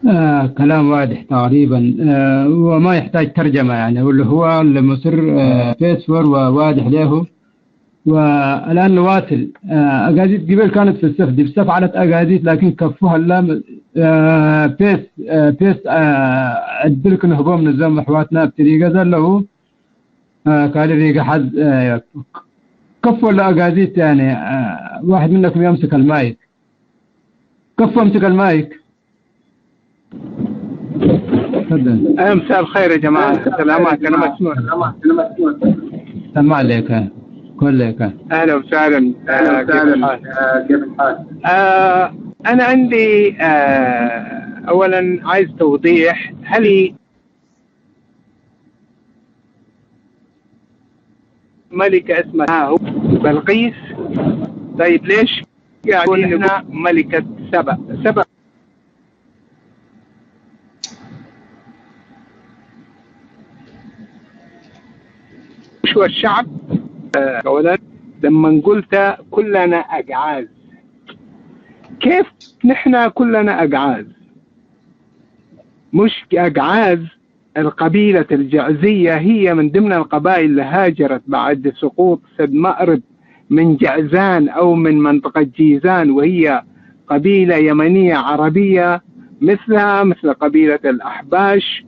آه، كلام واضح تقريبا، آه، وما يحتاج ترجمة يعني، واللي هو لمصر، آه، فيس فور وواضح له. والآن نواصل. آه، أجازيت قبل كانت في السف دي بسف على أجازيت، لكن كفوها اللام، آه، بيس، آه، بيس، آه، عدل كنه بوم نظام أحواتنا بتريقة له. آه، قال لي حد، آه، كفوا الأجازيت يعني. آه، واحد منكم يمسك المايك. كفوا امسك المايك. تفضل. آه، مساء الخير يا جماعة. سلامات، أنا مسموع. سمع لك. كل لك. أهلا وسهلا. آه، كيف الحال؟ آه، أنا عندي، آه، أولا عايز توضيح. هل ملكة اسمها هو بلقيس؟ طيب، ليش قاعدين نقول ملكة سبأ؟ سبأ شو الشعب؟ آه، أولا، لما قلت كلنا أجعاز، كيف نحن كلنا أجعاز؟ مش أجعاز، القبيلة الجعزية هي من ضمن القبائل اللي هاجرت بعد سقوط سد مأرب من جعزان أو من منطقة جيزان، وهي قبيلة يمنية عربية مثلها مثل قبيلة الأحباش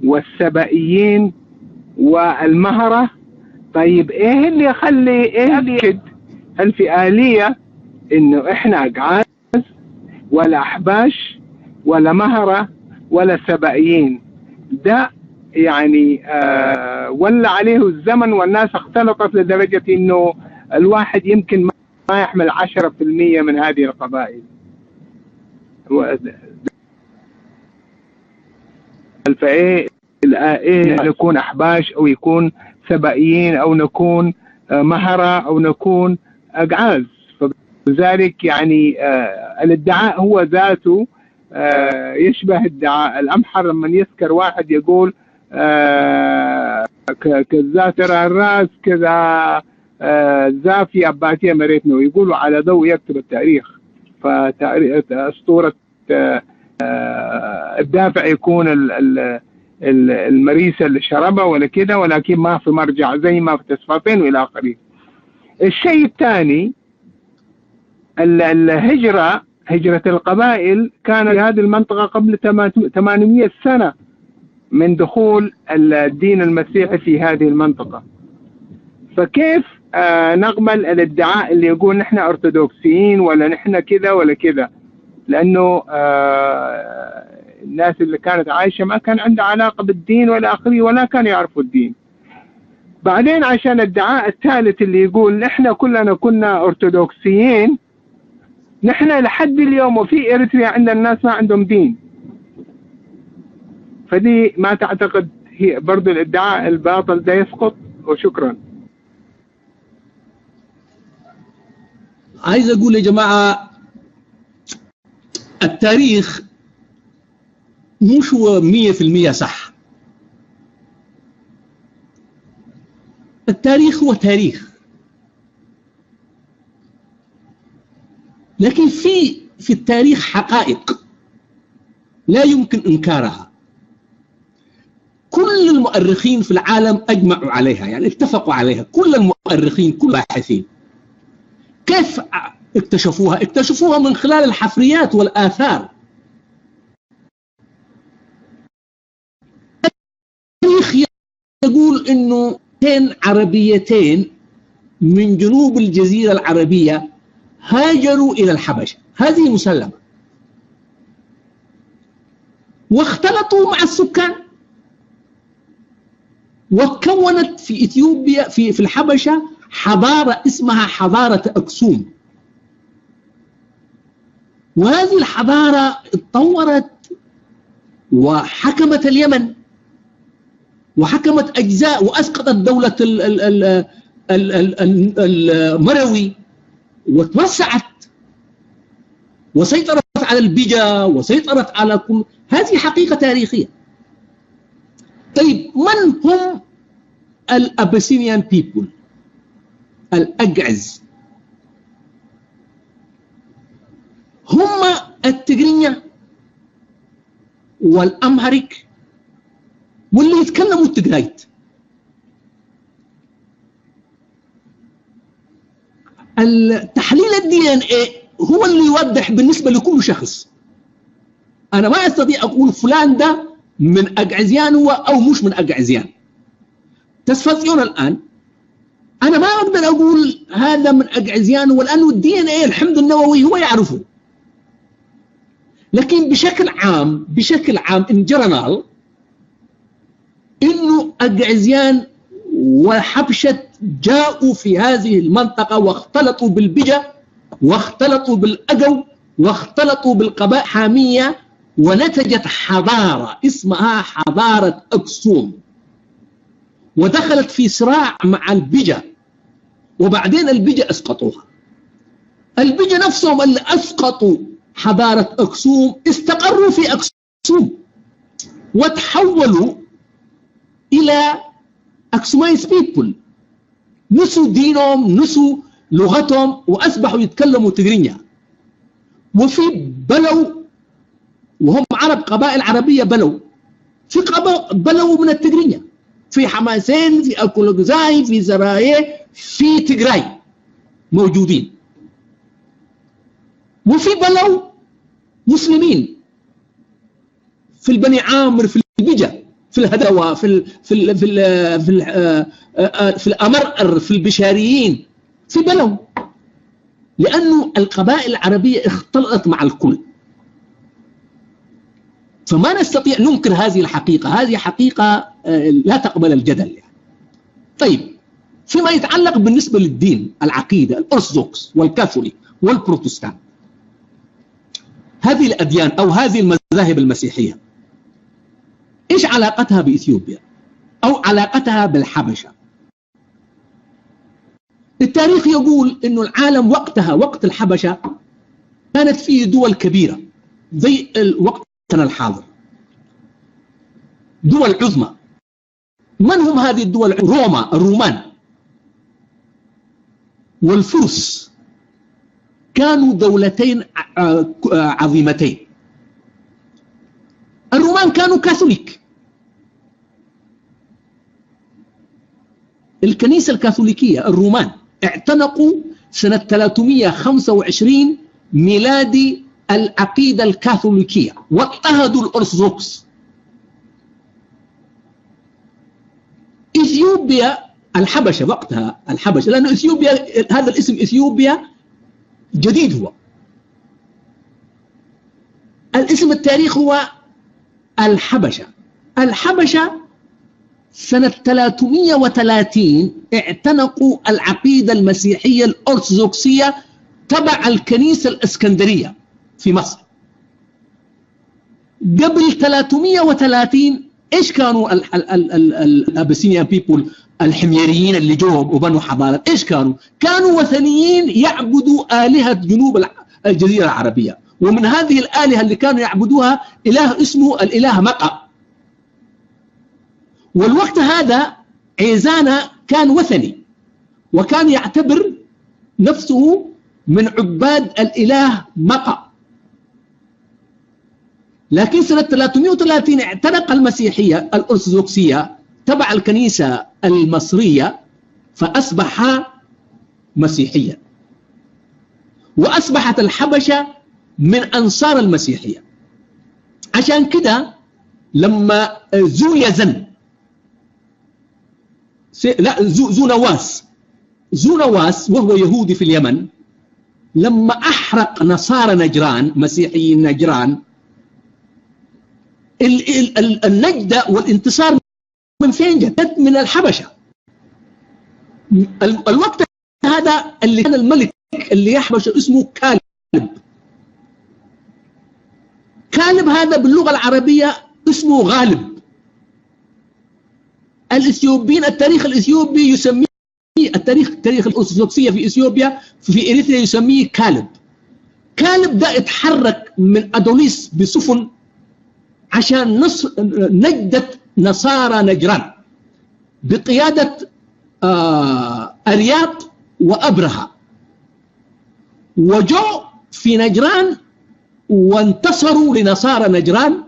والسبئيين والمهرة. طيب، إيه اللي يخلي، إيه اللي يأكد؟ هل في آلية إنه إحنا أجعاز ولا أحباش ولا مهرة ولا سبائيين؟ ده يعني، آه، ولى عليه الزمن والناس اختلطت لدرجة إنه الواحد يمكن ما يحمل عشرة في المية من هذه القبائل. و-، فإيه، الآ-، إيه، نكون أحباش أو يكون سبائيين أو نكون، آه، مهرة أو نكون أجعاز. فلذلك يعني، آه، الادعاء هو ذاته، آه، يشبه ادعاء الأمحر لما يسكر واحد يقول، آه، ك-، كذا ترى الراس كذا، آه، زافي أباتي مريتنا، ويقولوا على ذو يكتب التاريخ. فتاريخ، أسطورة، آه، آه، الدافع يكون ال-، ال-، ال-، المريسة اللي شربها ولا كده، ولكن ما في مرجع زي ما في تصفافين وإلى آخره. الشيء الثاني، ال-، الهجرة، هجرة القبائل كانت في هذه المنطقة قبل تما-، ثمانمية سنة من دخول ال-، الدين المسيحي في هذه المنطقة. فكيف، آه، نقبل الادعاء اللي يقول نحن أرثوذكسيين ولا نحن كذا ولا كذا؟ لأنه، آه، الناس اللي كانت عايشة ما كان عندها علاقة بالدين ولا آخره، ولا كانوا يعرفوا الدين. بعدين عشان الادعاء الثالث اللي يقول نحن كلنا كنا أرثوذكسيين، نحن لحد اليوم وفي إريتريا عندنا الناس ما عندهم دين. فدي ما تعتقد هي برضو الادعاء الباطل ده يسقط؟ وشكرا. عايز أقول يا جماعة، التاريخ مش هو مية في المية صح. التاريخ هو تاريخ، لكن في، في التاريخ حقائق لا يمكن إنكارها. كل المؤرخين في العالم أجمعوا عليها، يعني اتفقوا عليها، كل المؤرخين، كل الباحثين. كيف اكتشفوها؟ اكتشفوها من خلال الحفريات والآثار. التاريخ يقول إنه عربيتين من جنوب الجزيرة العربية هاجروا إلى الحبشة، هذه مسلمة، واختلطوا مع السكان، وتكونت في إثيوبيا، في، في الحبشة، حضارة اسمها حضارة أكسوم. وهذه الحضارة اتطورت وحكمت اليمن، وحكمت أجزاء، وأسقطت دولة ال-، ال-، ال-، ال-، ال-، ال-، المروي، وتوسعت وسيطرت على البجا وسيطرت على كل، هذه حقيقة تاريخية. طيب، من هم ال Abyssinian people؟ الأجعز هم التجرينيا. والأمهريك واللي يتكلموا التجريت. التحليل ال دي ان ايه هو اللي يوضح بالنسبة لكل شخص. أنا ما أستطيع أقول فلان ده من أجعزيان هو أو مش من أجعزيان. تصفيون الآن، أنا ما أقدر أقول هذا من أجعزيان هو، لأنه ال دي ان ايه الحمض النووي هو يعرفه. لكن بشكل عام، بشكل عام، in general، إنه أجعزيان وحبشة جاءوا في هذه المنطقة واختلطوا بالبجا، واختلطوا بالأجو، واختلطوا بالقبائل الحامية، ونتجت حضارة اسمها حضارة أكسوم، ودخلت في صراع مع البجا، وبعدين البجا أسقطوها. البجا نفسهم اللي أسقطوا حضارة أكسوم استقروا في أكسوم وتحولوا إلى Aksumite people، نسوا دينهم، نسوا لغتهم، وأصبحوا يتكلموا تجرينيا. وفي بلو، وهم عرب، قبائل عربية بلو، في قبا-، بلو من التجرينيا، في حماسين، في أكولوكزاي، في زراية، في تجراي موجودين. وفي بلو مسلمين، في البني عامر، في البجا، في الهدوى، في ال-، في ال-، في ال-، في ال-، آه، آه، آه، في الأمرأر، في البشاريين، في بلو، لأنه القبائل العربية اختلطت مع الكل. فما نستطيع ننكر هذه الحقيقة، هذه حقيقة، آه، لا تقبل الجدل يعني. طيب، فيما يتعلق بالنسبة للدين، العقيدة، الأرثوذكس والكاثوليك والبروتستان، هذه الأديان أو هذه المذاهب المسيحية، إيش علاقتها بإثيوبيا أو علاقتها بالحبشة؟ التاريخ يقول إنه العالم وقتها، وقت الحبشة، كانت فيه دول كبيرة زي ال-، وقتنا الحاضر، دول عظمى. من هم هذه الدول؟ روما، الرومان والفرس كانوا دولتين ع-، ع-، عظيمتين. الرومان كانوا كاثوليك، الكنيسة الكاثوليكية. الرومان اعتنقوا سنة ثلاثمية وخمسة وعشرين ميلادي العقيدة الكاثوليكية واضطهدوا الأرثوذكس. إثيوبيا، الحبشة وقتها، الحبشة، لأن إثيوبيا، هذا الاسم إثيوبيا جديد هو. الاسم التاريخ هو الحبشة. الحبشة سنة ثلاثمية وثلاثين اعتنقوا العقيدة المسيحية الأرثوذكسية تبع الكنيسة الإسكندرية في مصر. قبل ثلاثمية وثلاثين إيش كانوا ال-، ال-، ال-، ال-، ال-، Abyssinian people، الحميريين اللي جو وبنوا حضارة؟ إيش كانوا؟ كانوا وثنيين يعبدوا آلهة جنوب الع-، الجزيرة العربية، ومن هذه الآلهة اللي كانوا يعبدوها إله اسمه الإله مقا. والوقت هذا عيزانا كان وثني، وكان يعتبر نفسه من عباد الإله مقا. لكن سنة ثلاثمية وثلاثين اعتنق المسيحية الأرثوذكسية تبع الكنيسة المصرية، فأصبح مسيحيا، وأصبحت الحبشة من أنصار المسيحية. عشان كده لما زو يزن، س-، لا، زو، زو نواس، زو نواس وهو يهودي في اليمن، لما أحرق نصارى نجران، مسيحيين نجران، ال-، ال-، ال-، النجدة والانتصار من فين جت؟ جت من الحبشة. ال-، الوقت هذا اللي كان الملك اللي يحبش اسمه كالب. كالب هذا باللغة العربية اسمه غالب. الإثيوبيين، التاريخ الإثيوبي يسميه، التاريخ، تاريخ الأرثوذكسية في إثيوبيا، في إريتريا، يسميه كالب. كالب ده اتحرك من أدوليس بسفن عشان نص-، نجدة نصارى نجران بقيادة، آه، أرياط وأبرهة، وجو في نجران وانتصروا لنصارى نجران،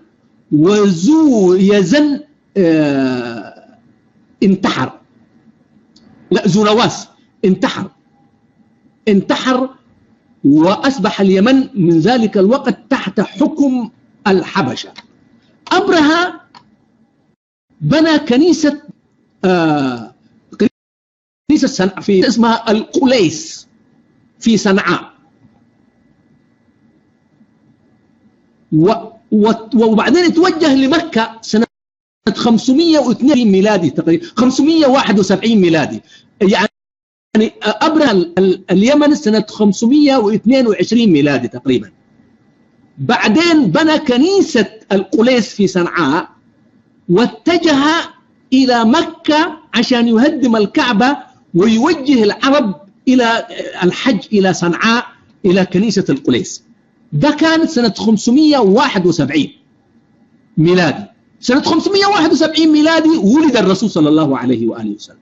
وزو يزن، آه، انتحر. لا، زونواس انتحر. انتحر وأصبح اليمن من ذلك الوقت تحت حكم الحبشة. أبرهة بنى كنيسة، آه، كنيسة صنعاء، في اسمها القليس في صنعاء. و-، و-، وبعدين اتوجه لمكة سنة خمسمية واثنين ميلادي تقريبًا، خمسمية وواحد وسبعين ميلادي. يعني أبرهة ال-، ال-، اليمن سنة خمسمية واثنين وعشرين ميلادي تقريبًا. بعدين بنى كنيسة القليس في صنعاء، واتجه إلى مكة عشان يهدم الكعبة ويوجه العرب إلى الحج إلى صنعاء، إلى كنيسة القليس. ده كانت سنة خمسمية وواحد وسبعين ميلادي. سنة خمسمية وواحد وسبعين ميلادي ولد الرسول صلى الله عليه وآله وسلم.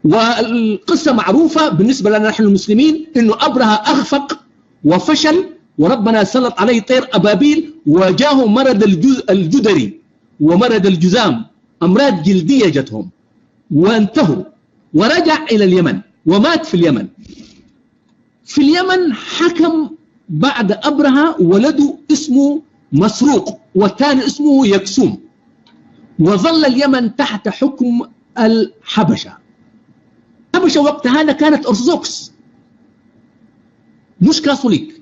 والقصة معروفة بالنسبة لنا نحن المسلمين، إنه أبرهة أخفق وفشل، وربنا سلط عليه طير أبابيل، وجاهم مرض الجز-، الجدري ومرض الجذام، أمراض جلدية جتهم، وانتهوا، ورجع إلى اليمن ومات في اليمن. في اليمن حكم بعد أبرهة ولده اسمه مسروق، والثاني اسمه يكسوم، وظل اليمن تحت حكم الحبشة. الحبشة وقت هذا كانت أرثوذكس، مش كاثوليك،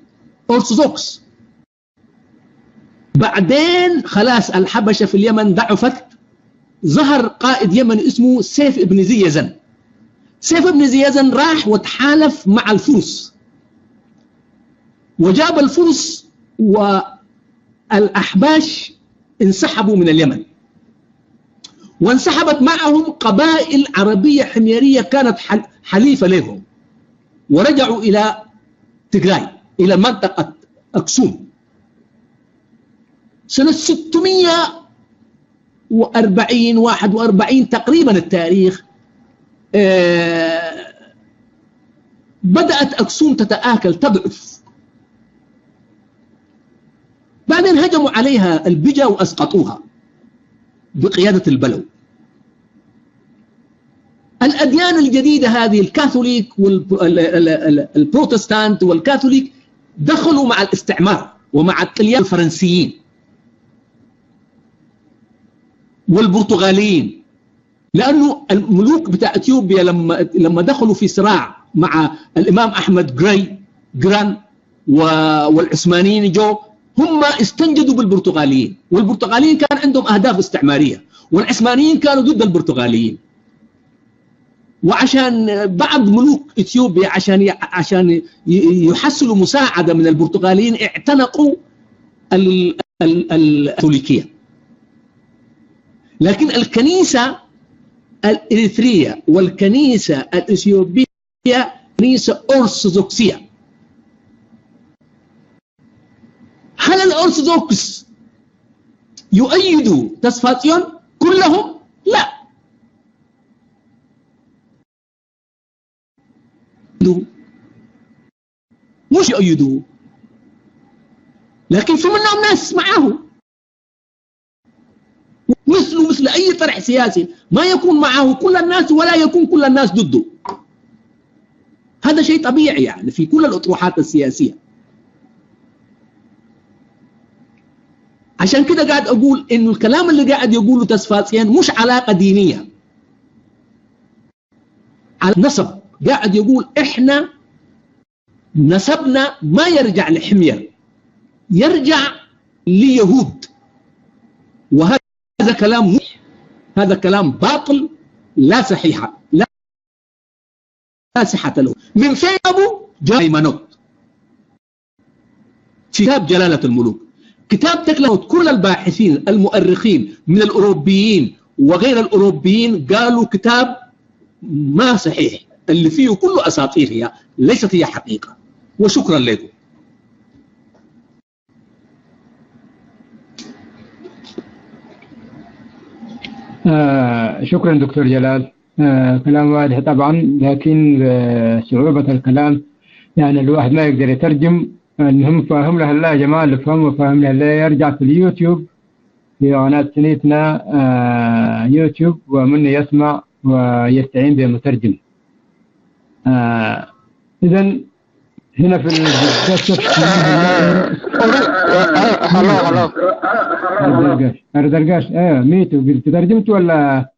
أرثوذكس. بعدين خلاص الحبشة في اليمن ضعفت، ظهر قائد يمني اسمه سيف ابن زي يزن. سيف ابن زي يزن راح وتحالف مع الفرس، وجاب الفرس، والأحباش انسحبوا من اليمن، وانسحبت معهم قبائل عربية حميرية كانت حل-، حليفة لهم، ورجعوا إلى تجراي، إلى منطقة أكسوم. سنة ستمية وأربعين، واحد وأربعين تقريبًا التاريخ، آه، بدأت أكسوم تتآكل، تضعف. بعدين هجموا عليها البجا وأسقطوها بقيادة البلو. الأديان الجديدة هذه، الكاثوليك والبروتستانت والكاثوليك، دخلوا مع الاستعمار ومع الطليان الفرنسيين والبرتغاليين، لأنه الملوك بتاع إثيوبيا لما، لما دخلوا في صراع مع الإمام أحمد جراي، جران، و-، والعثمانيين جو، هم استنجدوا بالبرتغاليين، والبرتغاليين كان عندهم أهداف استعمارية، والعثمانيين كانوا ضد البرتغاليين. وعشان بعض ملوك إثيوبيا، عشان ي-، عشان ي-، يحصلوا مساعدة من البرتغاليين، اعتنقوا ال-، ال-، الكاثوليكية. لكن الكنيسة الإريترية والكنيسة الإثيوبية كنيسة أرثوذكسية. هل الأرثوذكس يؤيدوا تصفية صيون كلهم؟ لا. مش يؤيدوه، لكن في منهم ناس معه. مثله مثل أي طرح سياسي، ما يكون معه كل الناس ولا يكون كل الناس ضده. هذا شيء طبيعي يعني في كل الأطروحات السياسية. عشان كده قاعد أقول إنه الكلام اللي قاعد يقوله تسفاسيان مش علاقة دينية، على نسب. قاعد يقول: "إحنا نسبنا ما يرجع لحمير، يرجع ليهود." وهذا كلام مش، هذا كلام باطل، لا صحيح، لا، لا صحة له. من فين أبو جاي منوت؟ في كتاب جلالة الملوك، كتاب تكلمت كل الباحثين المؤرخين من الأوروبيين وغير الأوروبيين قالوا كتاب ما صحيح، اللي فيه كله أساطير، هي ليست هي حقيقة. وشكرا لكم. آه شكرا دكتور جلال. آه كلام واضح طبعا، لكن آه صعوبة الكلام، يعني الواحد ما يقدر يترجم المهم فاهم له الله يا جماعة، اللي فهم وفاهم له الله يرجع في اليوتيوب، في قناة سنيتنا، آه، يوتيوب، ومن يسمع ويستعين بمترجم. آه، إذن هنا في الدرس هلو، هلو. ردرقاش، ردرقاش، آه، ميتو، قلت ترجمت ولا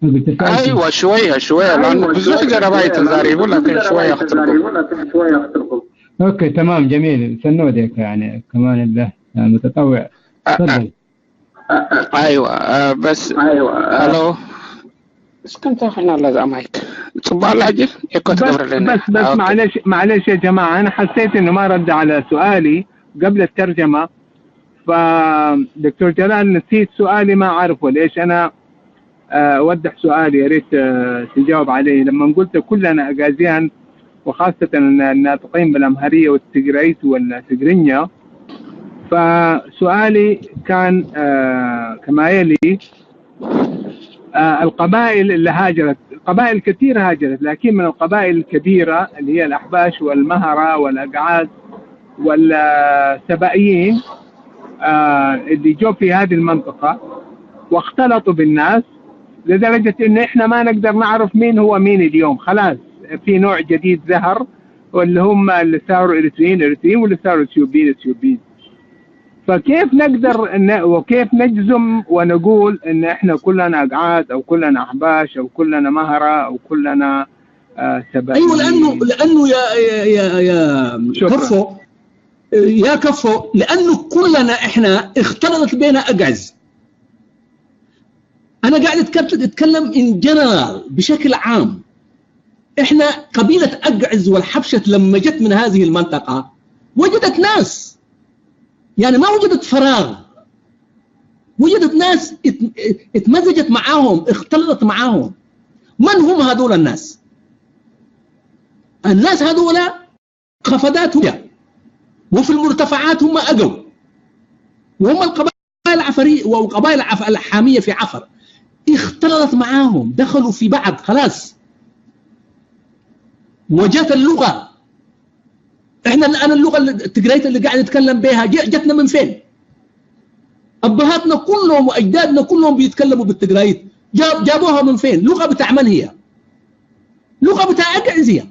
قلت سألت؟ أيوة، شوية، شوية، لأنه بزح جربايت تزاريبو، لكن شوية أخطركم. أوكي، تمام، جميل. سنودك يعني كمان الله متطوع. تفضل. أيوة، آه، بس. أيوة، آه. هلو. እስከ እንታይ ኮይና ኣላ እዛ ማይክ? ጽቡቕ ኣላ ሕጂ? ኤኮ بس ትገብረለና። بس بس آه، أوكي. معلش معلش يا جماعة، أنا حسيت إنه ما رد على سؤالي قبل الترجمة. فدكتور جلال، نسيت سؤالي، ما أعرفه ليش. أنا آه، أوضح سؤالي، يا ريت آه، تجاوب عليه. لما قلت كلنا أغازيان، وخاصة الناطقين بالأمهرية والتجريت والتجرينيا، فسؤالي كان آه، كما يلي: آه، القبائل اللي هاجرت، قبائل كثيرة هاجرت، لكن من القبائل الكبيرة اللي هي الأحباش والمهرة والأجعاز والسبائيين، آه، اللي جو في هذه المنطقة واختلطوا بالناس لدرجة إن إحنا ما نقدر نعرف مين هو مين اليوم. خلاص، في نوع جديد ظهر، واللي هم اللي صاروا إريتريين إريتريين، واللي صاروا إثيوبيين إثيوبيين. فكيف نقدر ن... وكيف نجزم ونقول إن إحنا كلنا أجعاز أو كلنا أحباش أو كلنا مهرة أو كلنا آه سبائيين؟ ايوه، لانه لانه يا يا يا, يا شكرًا. كفو، يا كفو، لانه كلنا احنا اختلطت بينا اجعز. انا قاعد أتكلم- اتكلم in general، بشكل عام. احنا قبيله اجعز والحبشه لما جت من هذه المنطقه وجدت ناس، يعني ما وجدت فراغ، وجدت ناس ات- اتمزجت معاهم، اختلطت معاهم. من هم هذول الناس؟ الناس هذول خفضات هم، وفي المرتفعات هم اجوا، وهم القبائل العفري وقبائل عف- الحاميه في عفر اختلطت معاهم، دخلوا في بعض خلاص. وجت اللغه، احنا الان اللغه التجريت اللي قاعد نتكلم بها ج- جتنا من فين؟ ابهاتنا كلهم واجدادنا كلهم بيتكلموا بالتجريت، جاب جابوها من فين؟ لغه بتاع من هي؟ لغه بتاع اجعزيه.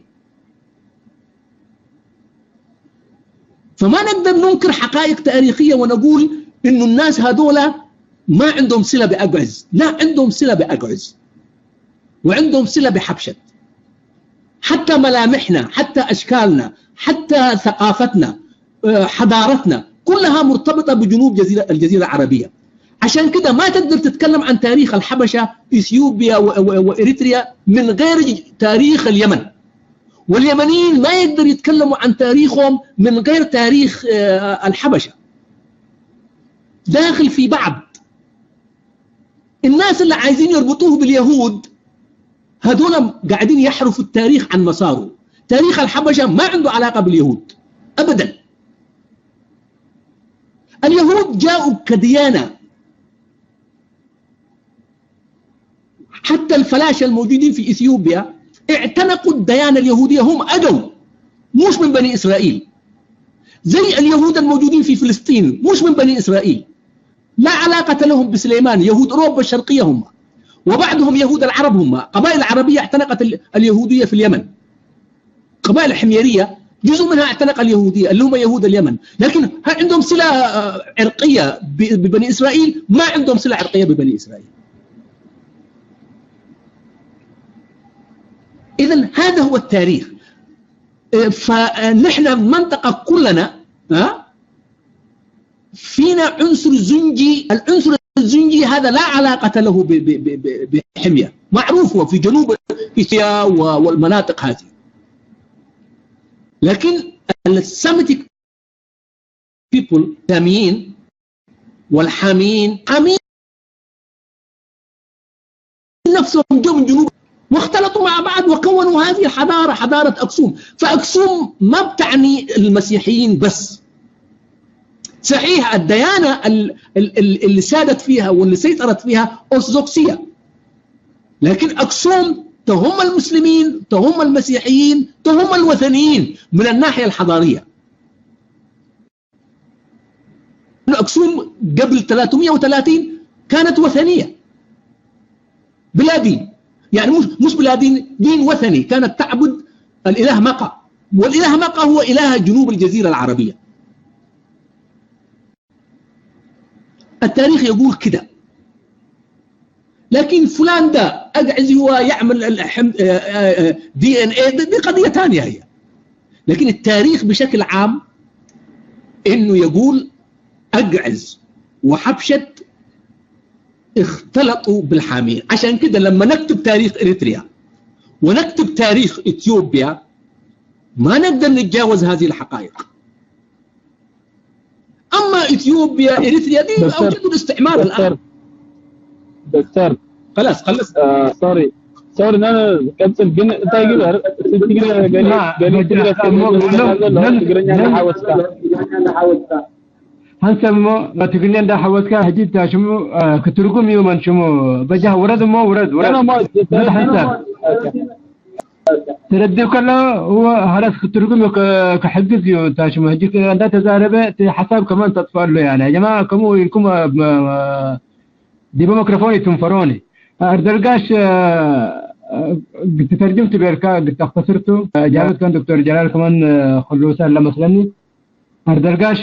فما نقدر ننكر حقائق تاريخيه ونقول انه الناس هذولا ما عندهم صله باجعز، لا، عندهم صله باجعز وعندهم صله بحبشه. حتى ملامحنا، حتى اشكالنا، حتى ثقافتنا، آه، حضارتنا، كلها مرتبطه بجنوب جزيره الجزيره العربيه. عشان كده ما تقدر تتكلم عن تاريخ الحبشه، اثيوبيا و- و- واريتريا من غير تاريخ اليمن، واليمنيين ما يقدر يتكلموا عن تاريخهم من غير تاريخ آه، الحبشه. داخل في بعض. الناس اللي عايزين يربطوه باليهود هذول قاعدين يحرفوا التاريخ عن مساره. تاريخ الحبشه ما عنده علاقه باليهود ابدا. اليهود جاءوا كديانه، حتى الفلاشة الموجودين في إثيوبيا اعتنقوا الديانة اليهودية، هم أجوا، مش من بني إسرائيل. زي اليهود الموجودين في فلسطين، مش من بني إسرائيل، لا علاقة لهم بسليمان. يهود أوروبا الشرقية هم، وبعضهم يهود العرب، هم قبائل عربية اعتنقت ال- اليهودية في اليمن. قبائل حميرية جزء منها اعتنق اليهودية اللي هم يهود اليمن، لكن هل عندهم صلة آه، عرقية ب- ببني إسرائيل؟ ما عندهم صلة عرقية ببني إسرائيل. إذن هذا هو التاريخ. آه، فنحن منطقة كلنا، ها، فينا عنصر زنجي. العنصر الزنجي هذا لا علاقة له ب- ب- ب- ب- بحمية، معروف هو في جنوب إثيوبيا و- والمناطق هذه. لكن الساميتيك بيبل، الساميين والحاميين، حاميين نفسهم جو من جنوب، واختلطوا مع بعض وكونوا هذه الحضارة، حضارة أكسوم. فأكسوم ما بتعني المسيحيين بس. صحيح، الديانة ال- ال- ال- اللي سادت فيها واللي سيطرت فيها أرثوذكسية، لكن أكسوم تهم المسلمين، تهم المسيحيين، تهم الوثنيين من الناحية الحضارية. أكسوم قبل ثلاثمية وثلاثين كانت وثنية بلا دين، يعني مش مش بلا دين، دين وثني، كانت تعبد الإله مقا، والإله مقا هو إله جنوب الجزيرة العربية. التاريخ يقول كده. لكن فلان ده أقعز هو يعمل الحم... دي إن إيه، دي قضية ثانية هي. لكن التاريخ بشكل عام إنه يقول أقعز وحبشت اختلطوا بالحامية. عشان كده لما نكتب تاريخ إريتريا ونكتب تاريخ إثيوبيا ما نقدر نتجاوز هذه الحقائق. أما إثيوبيا، إريتريا دي دكتور، أوجدوا الاستعمار الآن. دكتور دكتور خلاص خلص. ሶሪ ሶሪ ና ቀጽል ግን እንታይ ግበር እቲ ትግረ ገለ ና፣ ገለ በጃ፣ ትግረ እሞ፣ ትግረ ለም፣ ዘሎ ለም፣ ትግርኛ ለም። እንዳሓወስካ ሃንሰ እሞ ትግርኛ እንዳሓወስካ ሕጂ እታ ሽሙ አ፣ ክትርጉም እዩ መን ሽሙ በጃ ውረድ እሞ ውረድ ውረድ ኖ ኖ ውረድ ሓንሳብ ተረዲኡ ከሎ እዎ ሃላስ ክትርጉም እዩ ከ- ክሕግዝ እዩ እታ ሽሙ ሕጂ እንዳተዛረበ እቲ ሓሳብ ከማን ተጥፋሉ እያ ናይ ጀማ ከምኡ ኢልኩም ዲቦ መክሮፎን ይትንፈሮኒ ኣርደርጋሽ ትተርጅም ትቤልካ ግተክተስርቱ ጃብት ከን ዶክተር ጀላል ከማን ክልውሳ ኣለመስለኒ ኣርደርጋሽ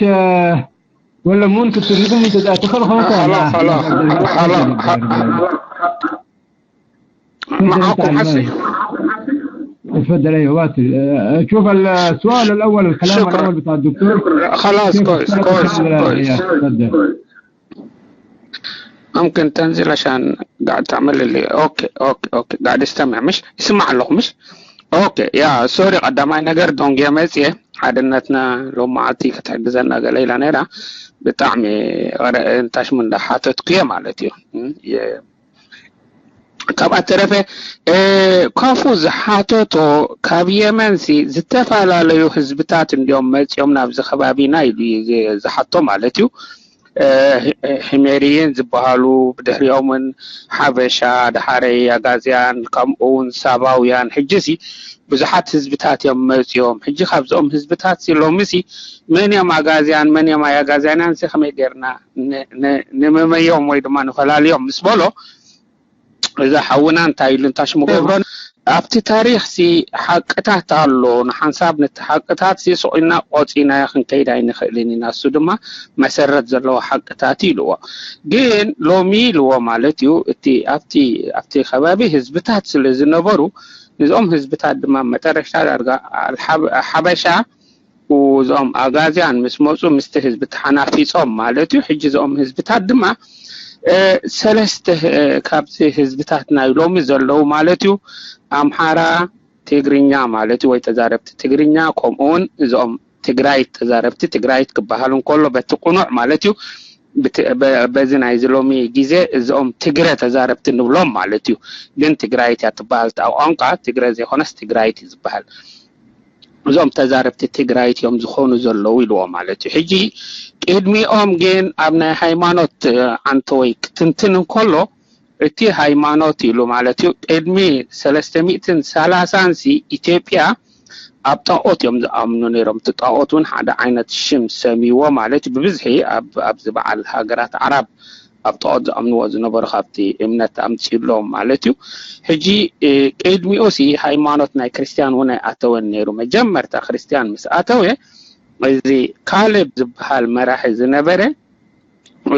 ወለ ሙን ክትርጉም እንተ ትኽእል ኸውታ خلاص خلاص خلاص معاكم حسي تفضل ايوه واصل آه، شوف السؤال الاول الكلام شكرا. الاول بتاع الدكتور خلاص كيف كويس تتفرج كويس على- كويس يا، تفضل ممكن تنزل عشان قاعد تعمل لي اوكي اوكي اوكي قاعد استمع مش يسمع لك مش اوكي يا سوري ቀዳማይ ነገር ዶንጌ መፅየ ሓድነትና ሎም መዓልቲ ክትሕግዘና ገለ ኢላ ነይራ ብጣዕሚ እንታሽሙ እንዳሓተትኩየ ማለት እዩ የ- ካብኣ ተረፈ እ፣ ካፉ ዝሓተቶ ካብ የመንሲ ዝተፈላለዩ ህዝብታት እንዲዮም መፂኦም ናብዚ ከባቢና ኢሉ እዩ ዝ- ዝሓቶ ማለት እዩ እ፣ ሂ- ሂሜሪየን ዝበሃሉ ብድሕሪኦም እውን ሓበሻ ድሓረይ ኣጋዝያን ከምኡ እውን ሳባውያን ሕጂ ሲ ብዙሓት ህዝብታት እዮም መፂኦም ሕጂ ካብዚኦም ህዝብታት ሲ ሎሚ ሲ መን እዮም ኣጋዝያን መን እዮም ኣያጋዝያንያን ሲ ከመይ ጌርና ን- ን- ንምመዮም ወይ ድማ ንፈላልዮም ምስ በሎ እዛ ሓውና እንታይ ኢሉ እንታሽሙ ገብሮን ኣብቲ ታሪክ ሲ ሓቅታት ኣሎ ንሓንሳብ ነቲ ሓቅታት ሲ ስቑና ቆፂና ክንከይድ ኣይንኽእልን ኢና እሱ ድማ መሰረት ዘለዎ ሓቅታት እዩ ኢልዎ ግን ሎሚ ኢልዎ ማለት እዩ እቲ ኣብቲ ኣብቲ ከባቢ ህዝብታት ስለ ዝነበሩ ንዞም ህዝብታት ድማ መጠረሽታ ዳርጋ ኣልሓብ- ሓበሻ እዞም ኣጋዝያን ምስ መፁ ምስቲ ህዝቢ ተሓናፊፆም ማለት እዩ ሕጂ እዞም ህዝብታት ድማ እ፣ ሰለስተ እ፣ ካብዚ ህዝብታት ናይ ሎሚ ዘለዉ ማለት እዩ ኣምሓራ ትግርኛ ማለት እዩ ወይ ተዛረብቲ ትግርኛ ከምኡ እውን እዞም ትግራይት ተዛረብቲ ትግራይት ክበሃል እንከሎ በቲ ቁኑዕ ማለት እዩ ብት- በ- በዚ ናይዚ ሎሚ ግዜ እዚኦም ትግረ ተዛረብቲ ንብሎም ማለት እዩ ግን ትግራይት እያ ትበሃል እታ ቋንቋ ትግረ ዘይኮነስ ትግራይት እዩ ዝበሃል እዞም ተዛረብቲ ትግራይት እዮም ዝኾኑ ዘለዉ ኢልዎ ማለት እዩ ሕጂ ቅድሚኦም ግን ኣብ ናይ ሃይማኖት እ፣ ዓንተወይ ክትንትን እንከሎ እቲ ሃይማኖት ኢሉ ማለት እዩ ቅድሚ ሰለስተ ሚእትን ሰላሳን ሲ ኢትዮጵያ ኣብ ጣኦት እዮም ዝኣምኑ ነይሮም እቲ ጣኦት እውን ሓደ ዓይነት ሽም ሰሚዎ ማለት እዩ ብብዝሒ ኣብ ኣብዚ በዓል ሃገራት ዓራብ ኣብ ጣኦት ዝኣምንዎ ዝነበሩ ካብቲ እምነት ኣምፅሎም ማለት እዩ ሕጂ እ፣ ቅድሚኡ ሲ ሃይማኖት ናይ ክርስትያን እውን ኣይኣተወን ነይሩ መጀመርታ ክርስትያን ምስ ኣተወ እዚ ካሌብ ዝበሃል መራሒ ዝነበረ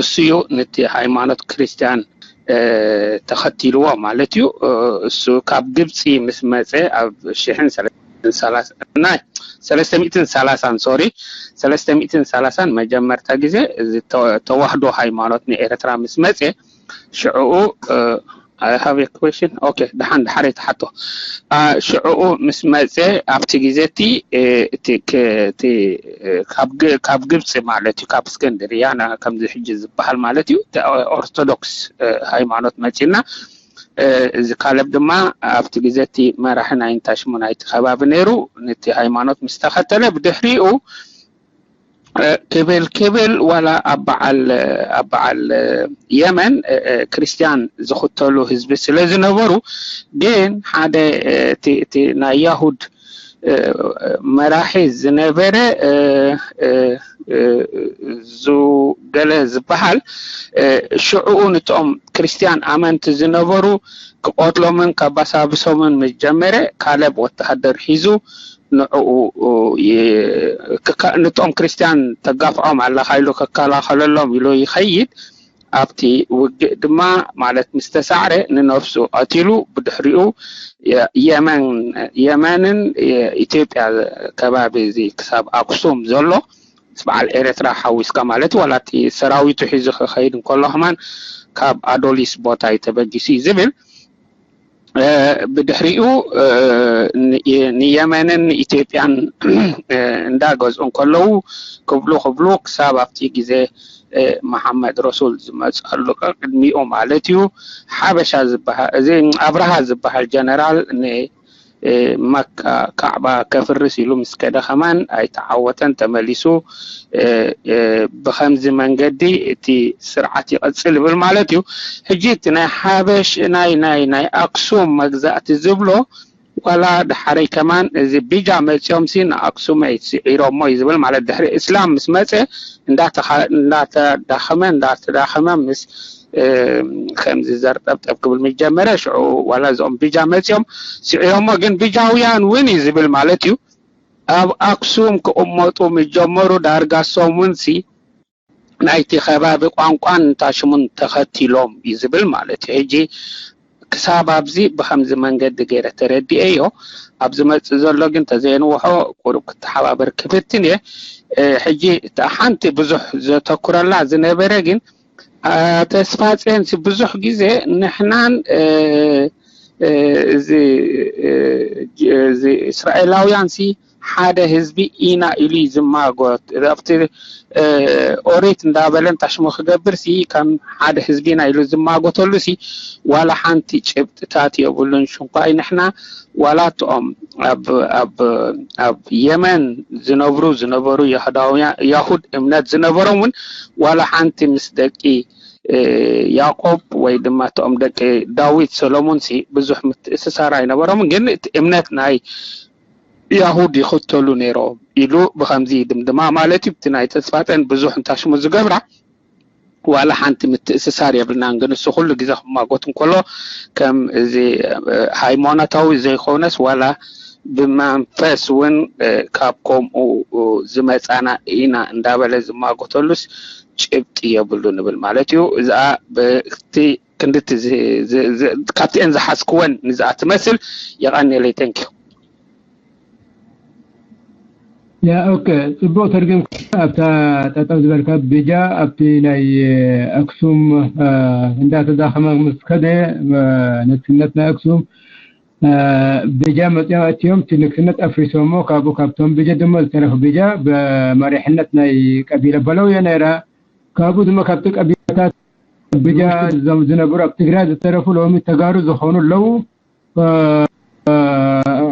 እሱ እዩ ነቲ ሃይማኖት ክርስትያን እ፣ ተኸቲልዎ ማለት እዩ እ፣ እሱ ካብ ግብፂ ምስ መፀ ኣብ ሽሕን ሰለስተሚእትን ሰላሳን ናይ ሰለስተሚእትን ሰላሳን ሶሪ ሰለስተሚእትን ሰላሳን መጀመርታ ግዜ እዚ ተ- ተዋህዶ ሃይማኖት ንኤርትራ ምስ መፀ ሽዕኡ እ፣ I have a question okay ደሓን ደሓር የተሓቶ ሽዕኡ ምስ መፀ ኣብቲ ግዜ እቲ እ፣ እቲ ክ- እቲ እ፣ ካብ ግ- ካብ ግብፂ ማለት እዩ ካብ እስክንድርያ ና- ከምዚ ሕጂ ዝበሃል ማለት እዩ እቲ ኦርቶዶክስ እ፣ ሃይማኖት መፂና እ፣ እዚ ካለብ ድማ ኣብቲ ግዜ እቲ መራሒ ናይ እንታይ ሽሙ ናይቲ ከባቢ ነይሩ ነቲ ሃይማኖት ምስ ተኸተለ ብድሕሪኡ እ፣ ክብል ክብል ዋላ ኣብ በዓል ኣብ በዓል እ፣ የመን እ፣ እ፣ ክርስትያን ዝኽተሉ ህዝቢ ስለ ዝነበሩ ግን ሓደ እ፣ እቲ እቲ ናይ ያሁድ እ፣ መራሒ ዝነበረ እ፣ እ፣ እ፣ ዙ ገለ ዝበሃል ሽዕኡ ንቶም ክርስትያን ኣመንቲ ዝነበሩ ክቆትሎምን ከባሳብሶምን ምስ ጀመረ፣ ካለብ ወተሃደር ሒዙ ንዕኡ ንቶም ክርስትያን ተጋፍዖም ኣለኻ ኢሉ ክከላኸለሎም ኢሉ ይኸይድ። ኣብቲ ውግእ ድማ ማለት ምስ ተሳዕረ ንነፍሱ ቀቲሉ። ብድሕሪኡ የመን የመንን ኢትዮጵያ ከባቢ እዚ ክሳብ ኣክሱም ዘሎ ምስ በዓል ኤርትራ ሓዊስካ ማለት ዋላ እቲ ሰራዊቱ ሒዙ ክኸይድ እንከሎ ከማን ካብ ኣዶሊስ ቦታ እዩ ተበጊሱ እዩ ዝብል። ብድሕሪኡ ንየመንን ንኢትዮጵያን እንዳገዝኡ እንከለዉ ክብሉ ክብሉ ክሳብ ኣብቲ ግዜ መሓመድ ረሱል ዝመፀሉ ቅድሚኡ ማለት እዩ ሓበሻ ዝበሃል እዚ ኣብርሃ ዝበሃል ጀነራል ን መካ ካዕባ ከፍርስ ኢሉ ምስ ከደ ከማን ኣይተዓወተን ተመሊሱ ብኸምዚ መንገዲ እቲ ስርዓት ይቐፅል ይብል ማለት እዩ። ሕጂ እቲ ናይ ሓበሽ ናይ ናይ ናይ ኣክሱም መግዛእቲ ዝብሎ ዋላ ድሓረይ ከማን እዚ ቢጃ መፂኦም ሲ ንኣክሱም ስዒሮሞ እዩ ዝብል ማለት ድሕሪ እስላም ምስ መፀ እንዳተዳኸመ እንዳተዳኸመ ምስ ከምዚ ዘርጠብጠብ ክብል ምስ ጀመረ ሽዑ ዋላ እዞም ቢጃ መፂኦም ስዒሮሞ ግን ቢጃውያን እውን እዩ ዝብል ማለት እዩ። ኣብ ኣክሱም ክቕመጡ ምስ ጀመሩ ዳርጋ እሶም እውን ሲ ናይቲ ከባቢ ቋንቋን ታሽሙን ተኸቲሎም እዩ ዝብል ማለት እዩ። ሕጂ ክሳብ ኣብዚ ብኸምዚ መንገዲ ገይረ ተረዲኤዮ። ኣብ ዝመፅእ ዘሎ ግን ተዘየንውሖ ቁሩብ ክተሓባበር ክፍትን እየ። ሕጂ እታ ሓንቲ ብዙሕ ዘተኩረላ ዝነበረ ግን ተስፋፅዮን ብዙሕ ግዜ ንሕናን እዚ እስራኤላውያን ሲ ሓደ ህዝቢ ኢና ኢሉ እዩ ዝማጎት። ኣብቲ ኦሪት እንዳበለ እንታሽሙ ክገብር ሲ ከም ሓደ ህዝቢ ኢና ኢሉ ዝማጎተሉ ሲ ዋላ ሓንቲ ጭብጥታት የብሉን። ሽንኳይ ንሕና ዋላ እትኦም ኣብ የመን ዝነብሩ ዝነበሩ የሁድ እምነት ዝነበሮም እውን ዋላ ሓንቲ ምስ ደቂ ያዕቆብ ወይ ድማ እቶም ደቂ ዳዊት ሰሎሙን ሲ ብዙሕ ምትእስሳር ኣይነበሮምን፣ ግን እቲ እምነት ናይ ያሁድ ይኽተሉ ነይሮም ኢሉ ብኸምዚ ድምድማ ማለት እዩ። እቲ ናይ ተስፋፀን ብዙሕ እንታሽሙ ዝገብራ ዋላ ሓንቲ ምትእስሳር የብልናን፣ ግን እሱ ኩሉ ግዜ ክማጎት እንከሎ ከም እዚ ሃይማኖታዊ ዘይኮነስ ዋላ ብመንፈስ እውን ካብ ከምኡ ዝመፃና ኢና እንዳበለ ዝማጎተሉስ ጭብጢ የብሉ ንብል ማለት እዩ። እዚኣ ብቲ ክንድቲ ካብቲአን ዝሓዝክወን ንዝኣ ትመስል የቐንየለይ። Thank you። ያ ኦኬ፣ ፅቡቅ ተርጊምካ ኣብታ ጠጠው ዝበልካ ብጃ ኣብቲ ናይ ኣክሱም እንዳተዳኸመ ምስ ከደ ንግስነት ናይ ኣክሱም ብጃ መፅኦም ኣትዮም እቲ ንግስነት ኣፍሪሶሞ ካብኡ ካብቶም ብጀ ድማ ዝተረፉ ብጃ ብመሪሕነት ናይ ቀቢለ በለው እየ ነይራ። ካብኡ ድማ ካብቲ ቀቢላታት ብጃ ዝነብሩ ኣብ ትግራይ ዝተረፉ ሎሚ ተጋሩ ዝኾኑ ኣለዉ።